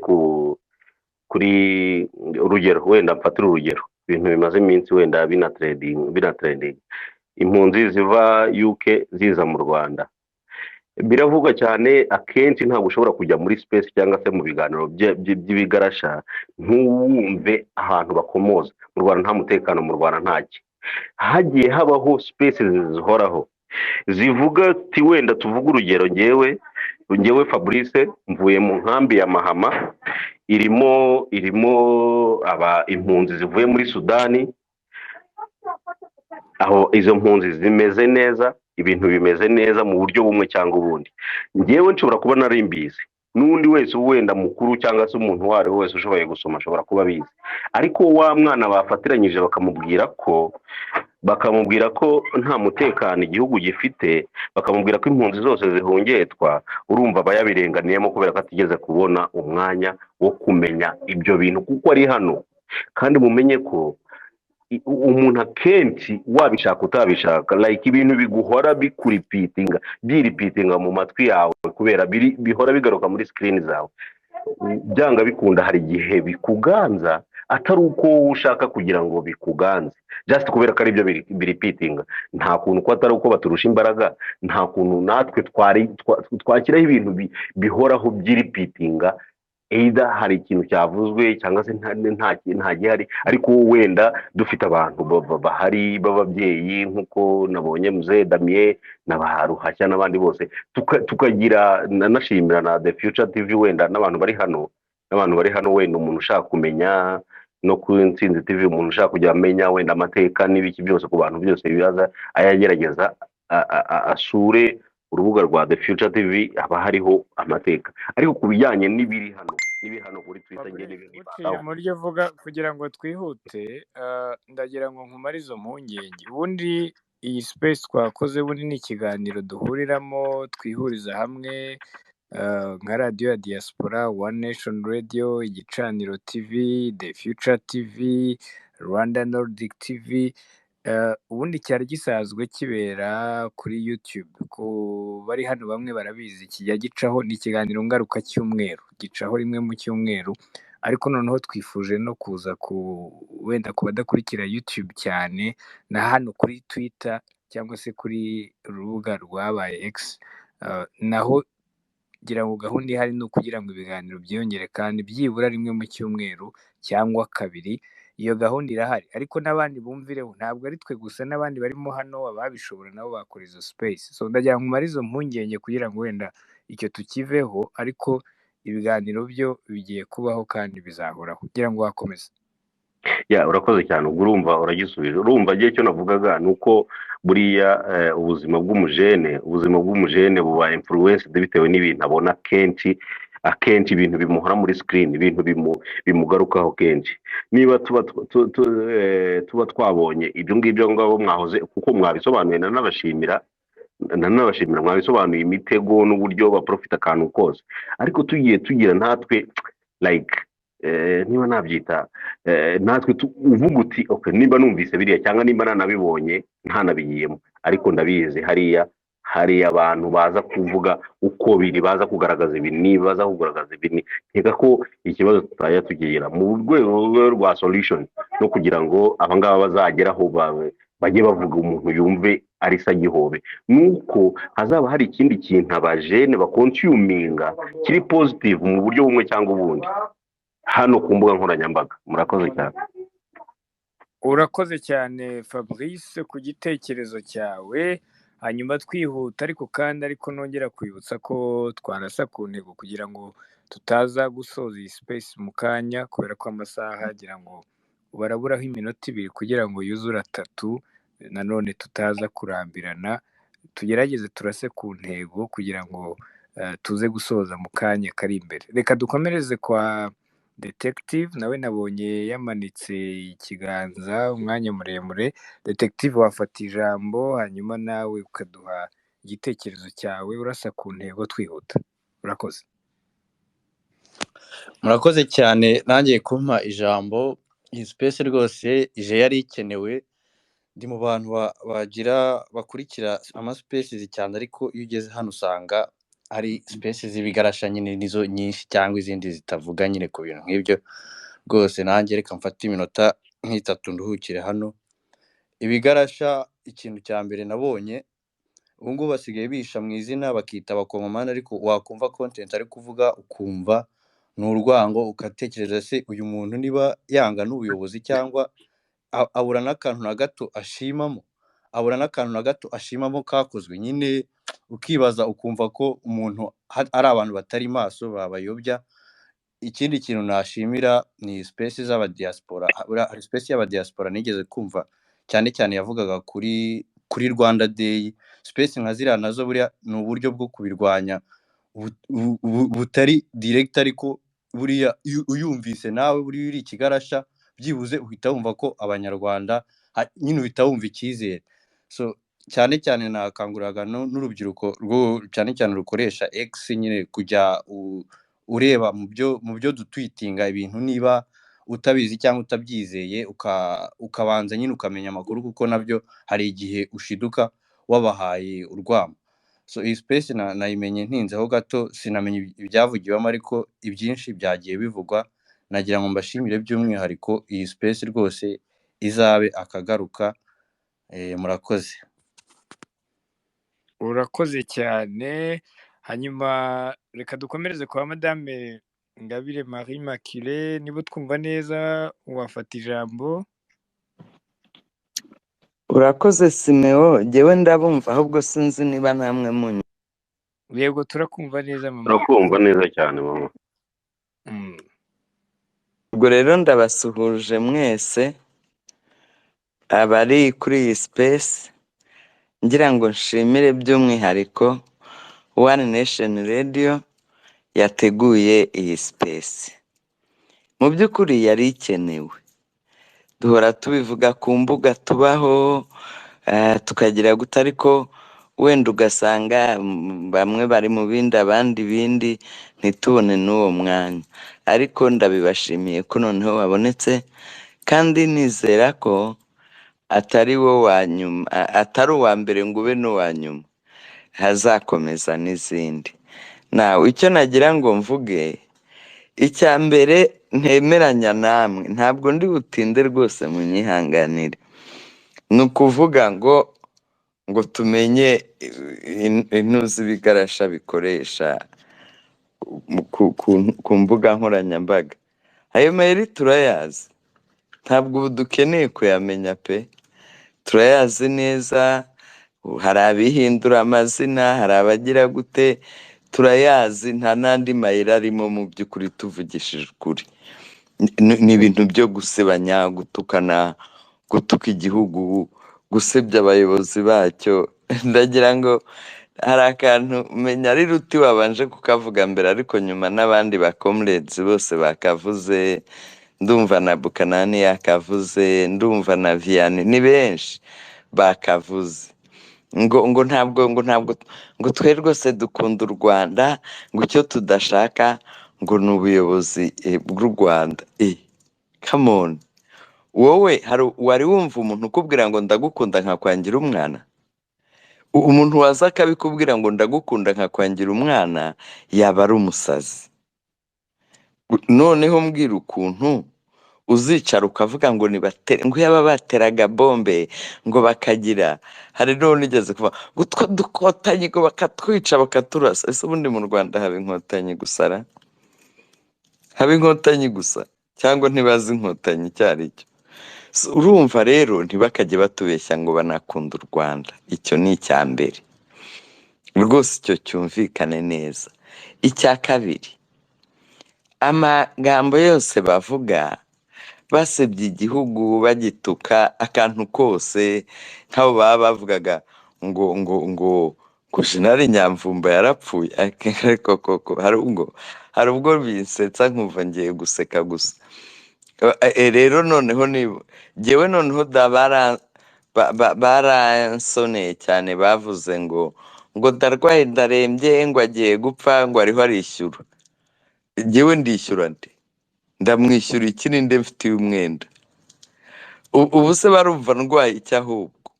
kuri urugero, wenda mfatire urugero ibintu bimaze iminsi wenda bina trending, impunzi ziva UK ziza mu Rwanda. Biravugwa cyane akenshi, ntabwo ushobora kujya muri space cyangwa se mu biganiro by'ibigarasha ntuwumve ahantu bakomoza mu Rwanda nta mutekano, mu Rwanda ntaki. Hagiye habaho space zihoraho zivuga ati wenda tuvuge urugero, ngewe Fabrice mvuye mu nkambi ya Mahama, irimo aba impunzi zivuye muri Sudani, aho izo mpunzi zimeze neza, ibintu bimeze neza mu buryo bumwe cyangwa ubundi. Ngewe nshobora kuba nari mbizi, n'undi wese wenda mukuru cyangwa se umuntu uwo ari we wese ushoboye gusoma ashobora kuba abizi, ariko wa mwana bafatiranyije bakamubwira ko nta mutekano igihugu gifite, bakamubwira ko impunzi zose zihungetwa, urumva aba yabirenganiyemo kubera ko atigeze kubona umwanya wo kumenya ibyo bintu kuko ari hano. Kandi mumenye ko umuntu akenshi, wabishaka utabishaka, like ibintu biguhora bikurepeatinga, byirepeatinga mu matwi yawe, kubera bihora bigaruka muri screen zawe, byanga bikunda hari igihe bikuganza, atari uko wowe ushaka kugira ngo bikuganze, just kubera ko aribyo birepeatinga. Nta kuntu ko atari uko baturusha imbaraga, nta kuntu natwe twashyiraho ibintu bihoraho byirepeatinga, either hari ikintu cyavuzwe cyangwa se nta gihari, ariko wenda dufite abantu bahari b'ababyeyi, nk'uko nabonye Mzee Damien na ba Ruhashya n'abandi bose, tukagira nanashimira na The Future TV, wenda n'abantu bari hano, wenda umuntu ushaka kumenya no ku Ntsinzi TV, umuntu ushaka kujya amenya wenda amateka n'ibiki byose, ku bantu byose bibaza, ayagerageza asure urubuga rwa The Future TV, haba hariho amateka. Ariko ku bijyanye n'ibiri hano kuri Twitter, njye Fabrice, n'ibyo nguciye nibandaho. Mu ryo vuga kugira ngo twihute, ndagira ngo nkumare izo mpungenge. Ubundi iyi space twakoze, ubundi ni ikiganiro duhuriramo, twihuriza hamwe nka radiyo ya diaspora, One Nation Radio, Igicaniro TV, The Future TV, Rwanda Nordic TV. Ubundi cyari gisanzwe kibera kuri YouTube. Ku bari hano bamwe barabizi, kijya gicaho, ni ikiganiro ngaruka cyumweru, gicaho rimwe mu cyumweru, ariko noneho twifuje no kuza ku wenda ku badakurikira YouTube cyane, na hano kuri Twitter cyangwa se kuri urubuga rwabaye X, naho ngira ngo gahunda ihari ni ukugira ngo ibiganiro byiyongere kandi byibura rimwe mu cyumweru cyangwa kabiri. Iyo gahunda irahari, ariko n'abandi bumvireho, ntabwo ari twe gusa, n'abandi barimo hano ababishobora nabo bakora izo space. So ndagira ngo umare izo mpungenge kugira ngo wenda icyo tukiveho, ariko ibiganiro byo bigiye kubaho kandi bizahoraho. Kugira ngo wakomeze. Ya, urakoze cyane. Ubwo urumva uragisubije. Urumva igihe cyo navugaga ni uko buriya ubuzima bw'umujene buba influenced bitewe n'ibintu abona kenshi akenshi, ibintu bimuhora muri screen, ibintu bimugarukaho kenshi. Niba tuba twabonye ibyo ngibyo ngabo mwahoze, kuko mwabisobanuye, nanabashimira, mwabisobanuye imitego n'uburyo baprofita akantu kose, ariko tugiye tugira natwe Like niba nabyita natwe uvuga uti: "Okay, nimba numvise biriya cyangwa nimba nanabibonye ntanabigiyemo, ariko ndabizi hariya hari abantu baza kuvuga uko biri, baza kugaragaza ibi, niba baza kugaragaza ibi." Nkeka ko ikibazo tutajya tukigira mu rwego rwa solution no kugira ngo abangaba bazageraho bajye bavuga, umuntu yumve ari sagihobe, nuko hazaba hari ikindi kintu abajene baconsuminga kiri positive mu buryo bumwe cyangwa ubundi hano ku mbuga nkoranyambaga. Murakoze cyane. Urakoze cyane, Fabrice, ku gitekerezo cyawe. Hanyuma twihuta, ariko kandi ariko nongera kwibutsa ko twarasa ku ntego kugira ngo tutaza gusoza iyi space mu kanya, kubera ko amasaha agira ngo baraburaho iminota 2 kugira ngo yuzure 3. Nanone tutaza kurambirana, tugerageze turase ku ntego kugira ngo tuze gusoza mu kanya kari imbere. Reka dukomereze kwa Detective, nawe nabonye yamanitse ikiganza umwanya muremure. Detective, wafata ijambo hanyuma nawe ukaduha igitekerezo cyawe urasa ku ntego, twihuta. Urakoze. Murakoze cyane nanjye kumpa ijambo. Iyi space rwose ije yari ikenewe. Ndi mu bantu bagira bakurikira ama spaces cyane, ariko iyo ugeze hano usanga ari space z'ibigarasha nyine nizo nyinshi, cyangwa izindi zitavuga nyine ku bintu nk'ibyo. Rwose nanjye reka mfate iminota nk'itatu nduhukire hano. Ibigarasha, ikintu cya mbere nabonye, ubu ngubu basigaye bisha mu izina bakita Abakongomani, ariko wakumva content ari kuvuga ukumva ni urwango, ugatekereza: se uyu muntu niba yanga n'ubuyobozi cyangwa abura n'akantu na gato ashimamo, abura n'akantu na gato ashimamo kakozwe nyine? Ukibaza, ukumva ko umuntu ari abantu batari maso babayobya. Ikindi kintu nashimira ni space z'abadiaspora. Hari space y'abadiaspora nigeze kumva cyane cyane yavugaga kuri Rwanda Day. Space nka ziriya nazo buriya ni uburyo bwo kubirwanya butari direct, ariko buriya iyo uyumvise nawe buriya uri ikigarasha, byibuze uhita wumva ko Abanyarwanda nyine uhita wumva icyizere. So cyane cyane nakanguriraga n'urubyiruko cyane cyane rukoresha X nyine kujya ureba mu byo dutweetinga ibintu, niba utabizi cyangwa utabyizeye ukabanza nyine ukamenya amakuru, kuko nabyo hari igihe ushiduka wabahaye urwamo. So iyi space nayimenye ntinzeho gato, sinamenye ibyavugiwemo, ariko ibyinshi byagiye bivugwa. Nagira ngo mbashimire by'umwihariko. Iyi space rwose izabe akagaruka. Murakoze. Urakoze cyane. Hanyuma reka dukomereze kwa Madame Ingabire Marie Immaculée. Niba twumva neza, wafata ijambo. Urakoze, Simeo. Jyewe ndabumva, ahubwo sinzi niba namwe munyumva. Yego, turakumva neza, mama. Turakumva neza cyane, mama. Ubwo rero ndabasuhuje mwese abari kuri iyi space, ngira ngo nshimire by'umwihariko One Nation Radio yateguye iyi space. Mu by'ukuri yari ikenewe. Duhora tubivuga ku mbuga tubaho, tukagira gute, ariko wenda ugasanga bamwe bari mu bindi, abandi ibindi, ntitubone n'uwo mwanya. Ariko ndabibashimiye ko noneho wabonetse, kandi nizera ko atari wo wa nyuma, atari uwa mbere ngo ube n'uwa nyuma, hazakomeza n'izindi. Nawe icyo nagira ngo mvuge, icya mbere, ntemeranya namwe, ntabwo ndi butinde rwose, munyihanganire. Ni ukuvuga ngo tumenye intuzi ibigarasha bikoresha ku mbuga nkoranyambaga. Ayo mayeri turayazi, ntabwo ubu dukeneye kuyamenya pe, turayazi neza. Hari abihindura amazina, hari abagira gute, turayazi. Nta n'andi mayeri arimo. Mu by'ukuri, tuvugishije ukuri, ni ibintu byo gusebanya, gutukana, gutuka igihugu, gusebya abayobozi bacyo. Ndagira ngo hari akantu menya ari Ruti wabanje kukavuga mbere, ariko nyuma n'abandi ba comrades bose bakavuze. Ndumva na Bukanani yakavuze, ndumva na Vianney, ni benshi bakavuze ngo ntabwo ngo twe rwose dukunda u Rwanda, ngo icyo tudashaka ngo ni ubuyobozi bw'u Rwanda. Come on, wowe hari wari wumva umuntu ukubwira ngo ndagukunda nkakwangira umwana? Umuntu waza akabikubwira ngo ndagukunda nkakwangira umwana yaba ari umusazi. Noneho mbwira ukuntu uzicara ukavuga ngo nibatere, ngo yaba bateraga bombe ngo bakagira, hari n'uwo nigeze kuvuga ngo utwo dukotanyi ngo bakatwica bakaturasa. Ese ubundi mu Rwanda haba inkotanyi gusa ra? Haba inkotanyi gusa cyangwa ntibazi inkotanyi icyo ari cyo? So, urumva rero ntibakajye batubeshya ngo banakunda u Rwanda. Icyo ni icya mbere rwose, icyo cyumvikane neza. Icya kabiri, amagambo yose bavuga basebya igihugu bagituka akantu kose, nk'abo baba bavugaga ngo ngo ngo ngo Jenerali Nyamvumba yarapfuye, ariko koko hari ubwo binsetsa nkumva ngiye guseka gusa. Rero noneho niba njyewe noneho da baransoneye cyane, bavuze ngo ngo ndarwaye ndarembye ngo agiye gupfa ngo ariho arishyura. Njyewe ndishyura nde? Ndamwishyura iki? Ninde mfitiye umwenda? Ubu se barumva ndwaye iki ahubwo?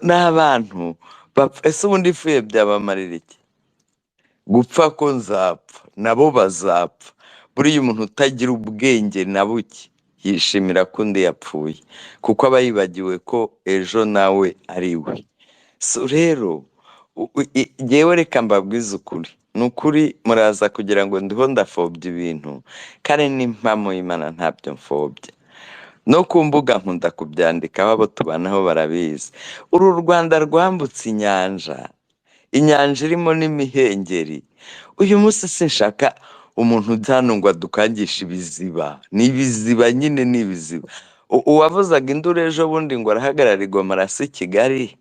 Ni abantu bapfa. Ese ubundi ipfuye byabamarira iki? Gupfa ko nzapfa nabo bazapfa. Buriya umuntu utagira ubwenge na buke yishimira ko undi yapfuye, kuko aba yibagiwe ko ejo nawe ari we. So rero njyewe reka mbabwize ukuri, ni ukuri muraza kugira ngo ndiho ndafobya ibintu, kandi n'impamo y'Imana ntabyo mfobya. No ku mbuga nkunda kubyandikaho, abo tubanaho barabizi. Uru Rwanda rwambutse inyanja, inyanja irimo n'imihengeri. Uyu munsi sinshaka umuntu uza hano ngo adukangishe ibiziba. Ni ibiziba nyine, ni ibiziba. Uwavuzaga induru ejo bundi ngo arahagarara i Goma arasa i Kigali,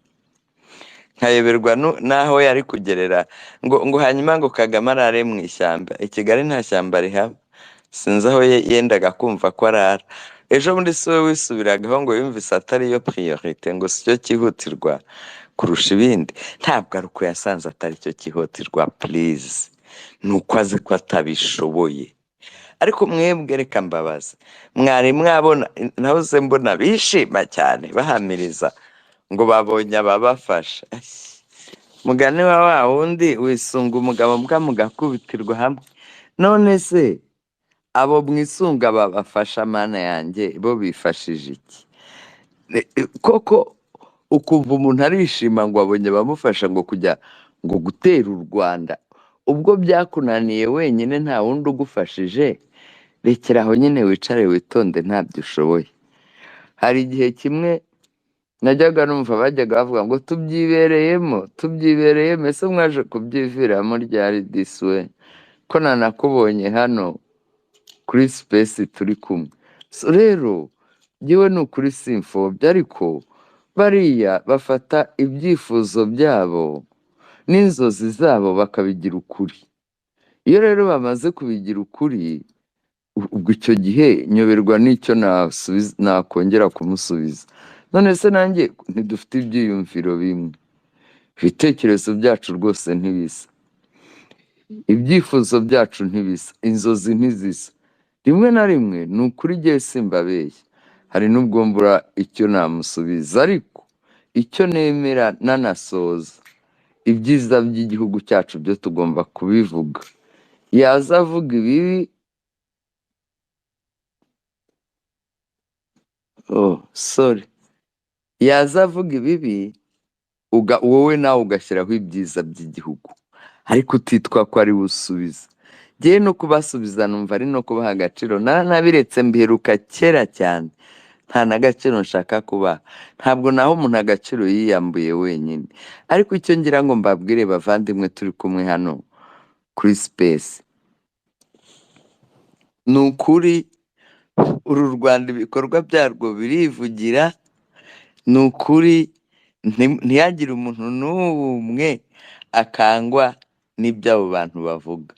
nkayoberwa n'aho yari kugerera, ngo hanyuma ngo Kagame arare mu ishyamba. I Kigali nta shyamba rihaba, sinzi aho yendaga kumva ko arara. Ejo bundi si we wisubiragaho ngo yumvise atari yo priorité, ngo si cyo cyihutirwa kurusha ibindi. Ntabwo ari uko yasanze atari cyo cyihutirwa, please, ni uko azi ko atabishoboye. Ariko mwebwe reka mbabaza, mwari mwabona nahoze mbona bishima cyane bahamiriza ngo babonye ababafasha. Mugani wa wa wundi wisunga umugabo mbwa mugakubitirwa hamwe. None se abo mwisunga babafasha, mana yanjye, bo bifashije iki? Koko ukumva umuntu arishima ngo abonye abamufasha ngo kujya ngo gutera u Rwanda, ubwo byakunaniye wenyine nta wundi ugufashije, rekera aho nyine wicare witonde ntabyo ushoboye. Hari igihe kimwe najyaga numva bajyaga bavuga ngo tubyibereyemo, tubyibereyemo. Ese mwaje kubyiviramo ryari disi we, ko nanakubonye hano kuri space turi kumwe? So rero njyewe ni ukuri simfobya, ariko bariya bafata ibyifuzo byabo n'inzozi zabo bakabigira ukuri. Iyo rero bamaze kubigira ukuri, ubwo icyo gihe nyoberwa n'icyo nakongera kumusubiza. None se nanjye ntidufite ibyiyumviro bimwe, ibitekerezo byacu rwose ntibisa, ibyifuzo byacu ntibisa, inzozi ntizisa. Rimwe na rimwe ni ukuri igihe simbabeshya, hari n'ubwo mbura icyo namusubiza, ariko icyo nemera nanasoza, ibyiza by'igihugu cyacu byo tugomba kubivuga. Yaza avuga ibibi, oh sorry, yaza avuga ibibi, wowe nawe ugashyiraho ibyiza by'igihugu, ariko utitwa ko ari we usubiza. Njyewe no kubasubiza numva ari no kubaha agaciro, naranabiretse mbiheruka kera cyane, nta n'agaciro nshaka kubaha. Ntabwo naho umuntu agaciro yiyambuye wenyine. Ariko icyo ngira ngo mbabwire bavandimwe turi kumwe hano kuri space, ni ukuri uru Rwanda ibikorwa byarwo birivugira. Ni ukuri ntihagire umuntu n'umwe akangwa n'ibyo abo bantu bavuga.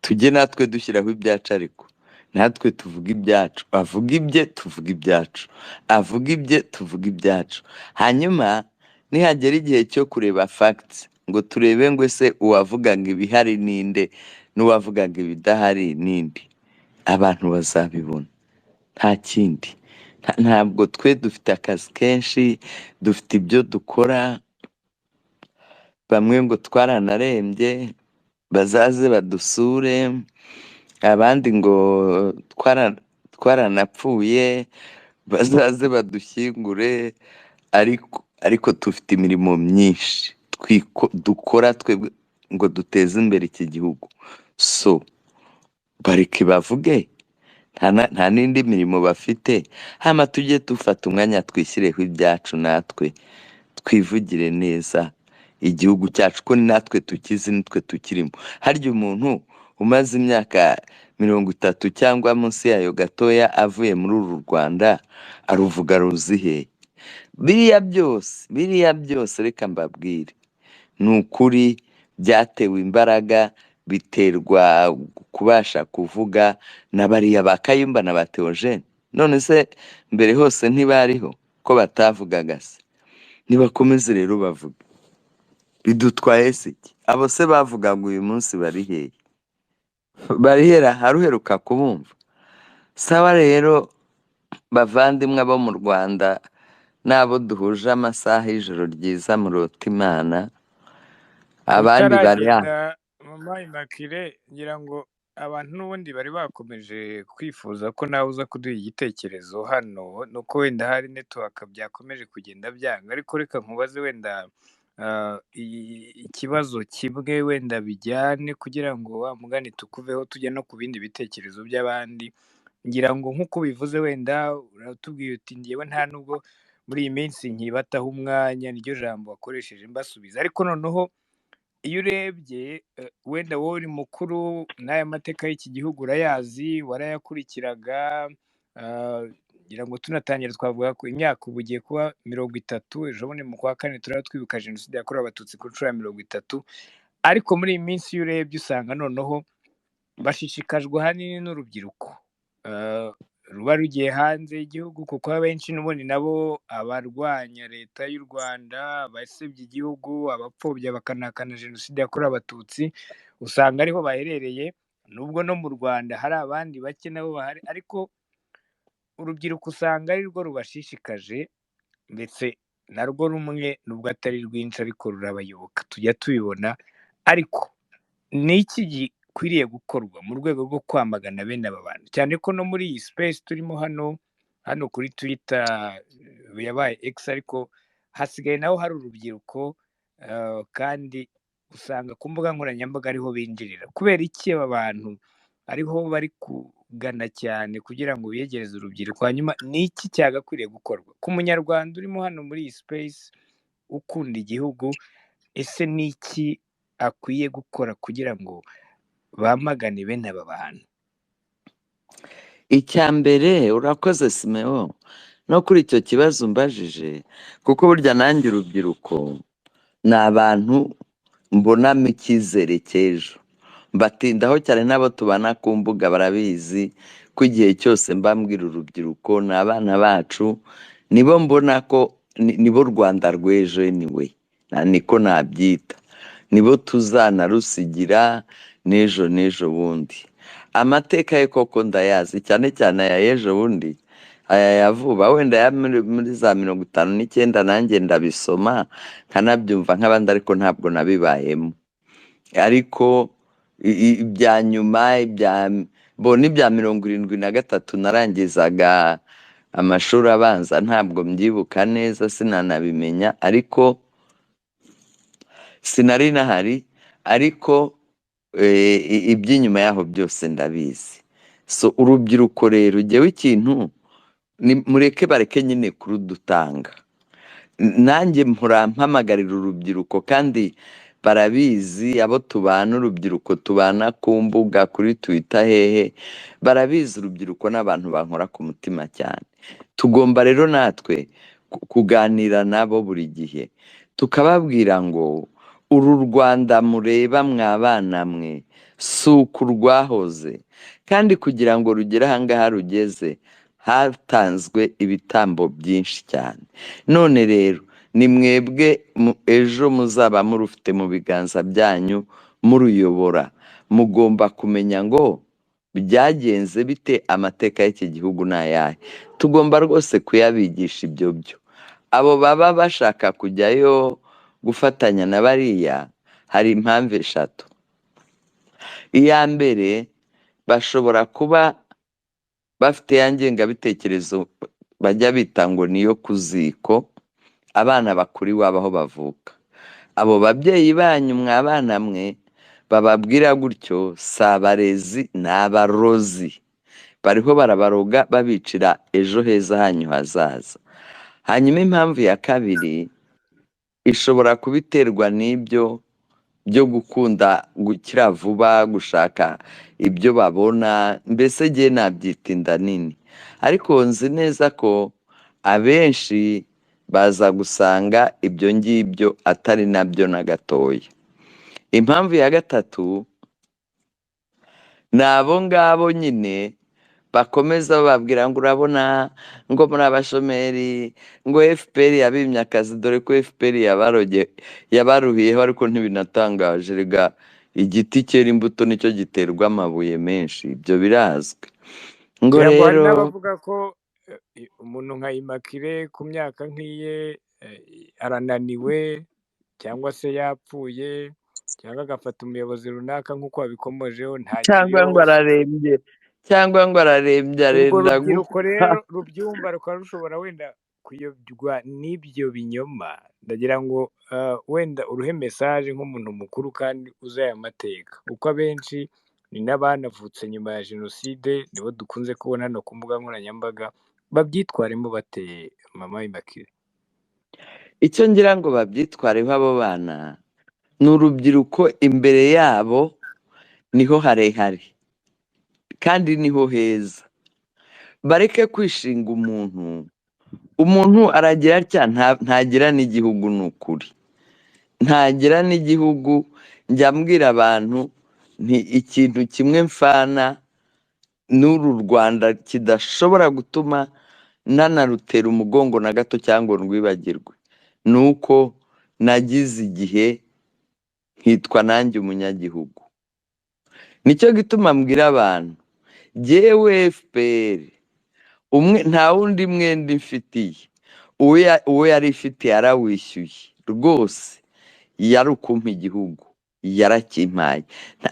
Tujye natwe dushyiraho ibyacu, ariko natwe tuvuga ibyacu, avuga ibye tuvuga ibyacu, avuga ibye tuvuga ibyacu. Hanyuma nihagera igihe cyo kureba facts, ngo turebe ngo ese uwavugaga ibihari ninde n'uwavugaga ibidahari ninde. Abantu bazabibona, nta kindi. Ntabwo twe dufite akazi kenshi, dufite ibyo dukora. Bamwe ngo twaranarembye, bazaze badusure, abandi ngo twaranapfuye, bazaze badushyingure, ariko dufite imirimo myinshi dukora twebwe ngo duteze imbere iki gihugu. So bareke bavuge, nta n'indi mirimo bafite. Hama tujye dufata umwanya twishyireho ibyacu, natwe twivugire neza igihugu cyacu, ko natwe tukizi, nitwe tukirimo. Harya umuntu umaze imyaka 30 cyangwa munsi yayo gatoya avuye muri uru Rwanda aruvuga ruzi he? Biriya byose reka mbabwire, ni ukuri byatewe imbaraga, biterwa kubasha kuvuga na bariya ba Kayumba na ba Theogene. None se mbere hose ntibariho ko batavugaga se? Nibakomeze rero bavuge, bidutwaye se iki? Abo se bavugaga uyu munsi bari hehe? Barihera haruheruka kubumva? Sawa rero bavandimwe bo mu Rwanda n'abo duhuje amasaha y'ijoro ryiza, murota Imana. Abandi bari hano. Utaragenda mama Immaculée, ngira ngo abantu n'ubundi bari bakomeje kwifuza ko nawe uza kuduha igitekerezo hano, nuko wenda hari network byakomeje kugenda byanga, ariko reka nkubaze wenda ikibazo kimwe wenda bijyane kugira ngo wa mugani tukuveho tujya no ku bindi bitekerezo by'abandi. Ngira ngo nk'uko ubivuze wenda uratubwiye uti ngewe nta nubwo muri iyi minsi nkibataho umwanya, niryo jambo wakoresheje mbasubiza, ariko noneho iyo urebye wenda wowe uri mukuru n'aya mateka y'iki gihugu urayazi, warayakurikiraga. Ngira ngo tunatangira twavuga ko imyaka ubu igiye kuba 30, ejo bundi mu kwa kane turaba twibuka jenoside yakorewe abatutsi ku nshuro ya 30. Ariko muri iyi minsi iyo urebye usanga noneho bashishikajwe ahanini n'urubyiruko ruba rugiye hanze y'igihugu, kuko abenshi n'ubundi nabo abarwanya leta y'u Rwanda, abasebya igihugu, abapfobya bakanahakana jenoside yakorewe abatutsi, usanga ariho baherereye. Nubwo no mu Rwanda hari abandi bake nabo bahari, ariko urubyiruko usanga ari rwo rubashishikaje, ndetse narwo rumwe nubwo atari rwinshi ariko rurabayoboka, tujya tubibona. Ariko ni iki gikwiriye gukorwa mu rwego rwo kwamagana bene aba bantu, cyane ko no muri iyi space turimo hano kuri Twitter yabaye X, ariko hasigaye naho hari urubyiruko, kandi usanga ku mbuga nkoranyambaga ariho binjirira. Kubera iki aba bantu ariho bari kugana cyane kugira ngo biyegereze urubyiruko? Hanyuma ni iki cyagakwiriye gukorwa ku munyarwanda urimo hano muri iyi space ukunda igihugu? Ese ni iki akwiye gukora kugira ngo bamagane bene aba bantu? Icya mbere, urakoze Simeo no kuri icyo kibazo umbajije, kuko burya nanjye urubyiruko ni abantu mbonamo icyizere cy'ejo, mbatindaho cyane n'abo tubana ku mbuga barabizi ko igihe cyose mbambwira urubyiruko ni abana bacu, nibo mbona ko nibo Rwanda rw'ejo anyway, niko nabyita, nibo tuzanarusigira n'ejo n'ejo bundi. Amateka ye koko ndayazi, cyane cyane aya y'ejo bundi, aya ya vuba, wenda ya muri za 59 nanjye ndabisoma nkanabyumva nk'abandi, ariko ntabwo nabibayemo. Ariko ibya nyuma, ibya bo n'ibya 73 narangizaga amashuri abanza, ntabwo mbyibuka neza, sinanabimenya, ariko sinari nahari, ariko iby'inyuma yaho byose ndabizi. So urubyiruko rero, jyewe ikintu ni mureke bareke nyine kurudutanga. Nanjye mpora mpamagarira urubyiruko, kandi barabizi abo tubana, urubyiruko tubana ku mbuga, kuri Twitter hehe, barabizi urubyiruko n'abantu bankora ku mutima cyane. Tugomba rero natwe kuganira nabo buri gihe, tukababwira ngo uru Rwanda mureba mwabana mwe si uku rwahoze, kandi kugira ngo rugere aha ngaha rugeze hatanzwe ibitambo byinshi cyane. None rero Ni mwebwe ejo muzaba murufite mu biganza byanyu muruyobora. Mugomba kumenya ngo byagenze bite, amateka y'iki gihugu ni ayahe. Tugomba rwose kuyabigisha ibyo byo. Abo baba bashaka kujyayo gufatanya na bariya, hari impamvu eshatu. Iya mbere, bashobora kuba bafite ya ngengabitekerezo bajya bita ngo niyo ku ziko, abana bakura iwabo aho bavuka. Abo babyeyi banyu mwa bana mwe bababwira gutyo si abarezi, ni abarozi. Bariho barabaroga babicira ejo heza hanyu hazaza. Hanyuma impamvu ya kabiri ishobora kuba iterwa n'ibyo byo gukunda gukira vuba, gushaka ibyo babona, mbese njye nabyita inda nini. Ariko nzi neza ko abenshi baza gusanga ibyo ngibyo atari nabyo na gatoya. Impamvu ya gatatu ni abo ngabo nyine bakomeza bababwira ngo urabona ngo muri abashomeri, ngo FPR yabimye akazi, dore ko FPR yabaruhiyeho, ariko ntibinatangaje rega, igiti cyera imbuto nicyo giterwa amabuye menshi, ibyo birazwi. Ngo Ngira ngo hari rero n'abavuga ko umuntu nka Immaculée ku myaka nk'iye arananiwe cyangwa se yapfuye, cyangwa agafata umuyobozi runaka nk'uko wabikomojeho cyangwa ngo ntakiriho. ararembye, cyangwa ngo ararembye Urwo arenda rubyiruko gupfa. rero rubyumva rukaba rushobora wenda kuyobywa n'ibyo binyoma. Ndagira ngo wenda uruhe mesaje nk'umuntu mukuru kandi uzi aya mateka, kuko abenshi ni n'abanavutse nyuma ya jenoside, nibo dukunze kubona hano ku mbuga nkoranyambaga, babyitwaremo bate mama Immaculée? Icyo ngira ngo babyitwareho abo bana ni urubyiruko, imbere yabo niho harehare kandi niho heza. Bareke kwishinga umuntu. Umuntu aragira atya ntagira n'igihugu, ni ukuri ntagira n'igihugu. Njya mbwira abantu nti ikintu kimwe mfana n'uru Rwanda kidashobora gutuma nanarutera umugongo na gato cyangwa ngo ndwibagirwe, ni uko nagize igihe nkitwa nanjye umunyagihugu. Nicyo gituma mbwira abantu, jyewe FPR umwe nta wundi mwenda mfitiye, uwo yari ifitiye yarawishyuye rwose, yari ukumpa igihugu yarakimpaye.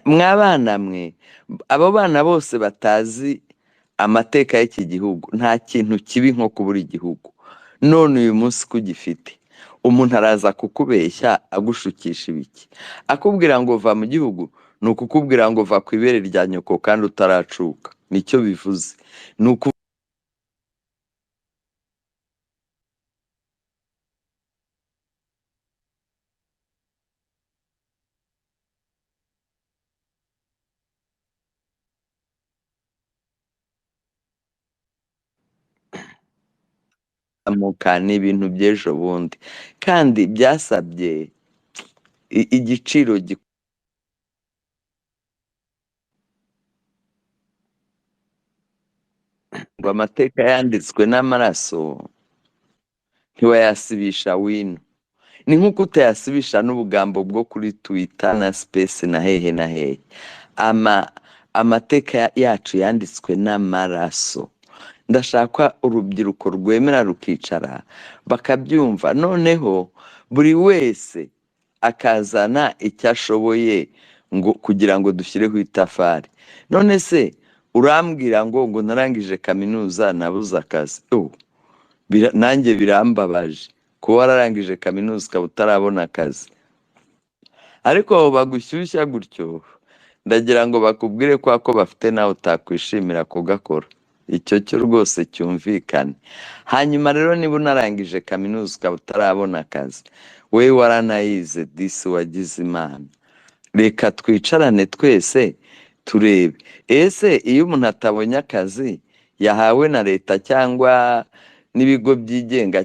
Mwa bana mwe, abo bana bose batazi amateka y'iki gihugu, nta kintu kibi nko kubura igihugu. None uyu munsi ko ugifite, umuntu araza kukubeshya agushukisha ibiki, akubwira ngo va mu gihugu, ni ukukubwira ngo va ku ibere rya nyoko kandi utaracuka. Nicyo bivuze, ni ukuzamuka, ni ibintu by'ejo bundi, kandi byasabye igiciro ngo amateka yanditswe n'amaraso ntiwayasibisha wino, ni nk'uko utayasibisha n'ubugambo bwo kuri Twitter na Space na hehe na hehe. Amateka yacu yanditswe n'amaraso. Ndashaka urubyiruko rwemera rukicara bakabyumva, noneho buri wese akazana icyo ashoboye ngo kugira ngo dushyireho itafari. None se urambwira ngo narangije kaminuza nabuze akazi? Oh, nanjye birambabaje kuba wararangije kaminuza ukaba utarabona akazi. Ariko abo bagushyushya gutyo, ndagira ngo bakubwire ko ako bafite nawe utakwishimira kugakora. Icyo cyo rwose cyumvikane. Hanyuma rero niba unarangije kaminuza ukaba utarabona akazi, wowe waranayize disi wagize Imana, reka twicarane twese turebe ese iyo umuntu atabonye akazi yahawe na leta cyangwa n'ibigo byigenga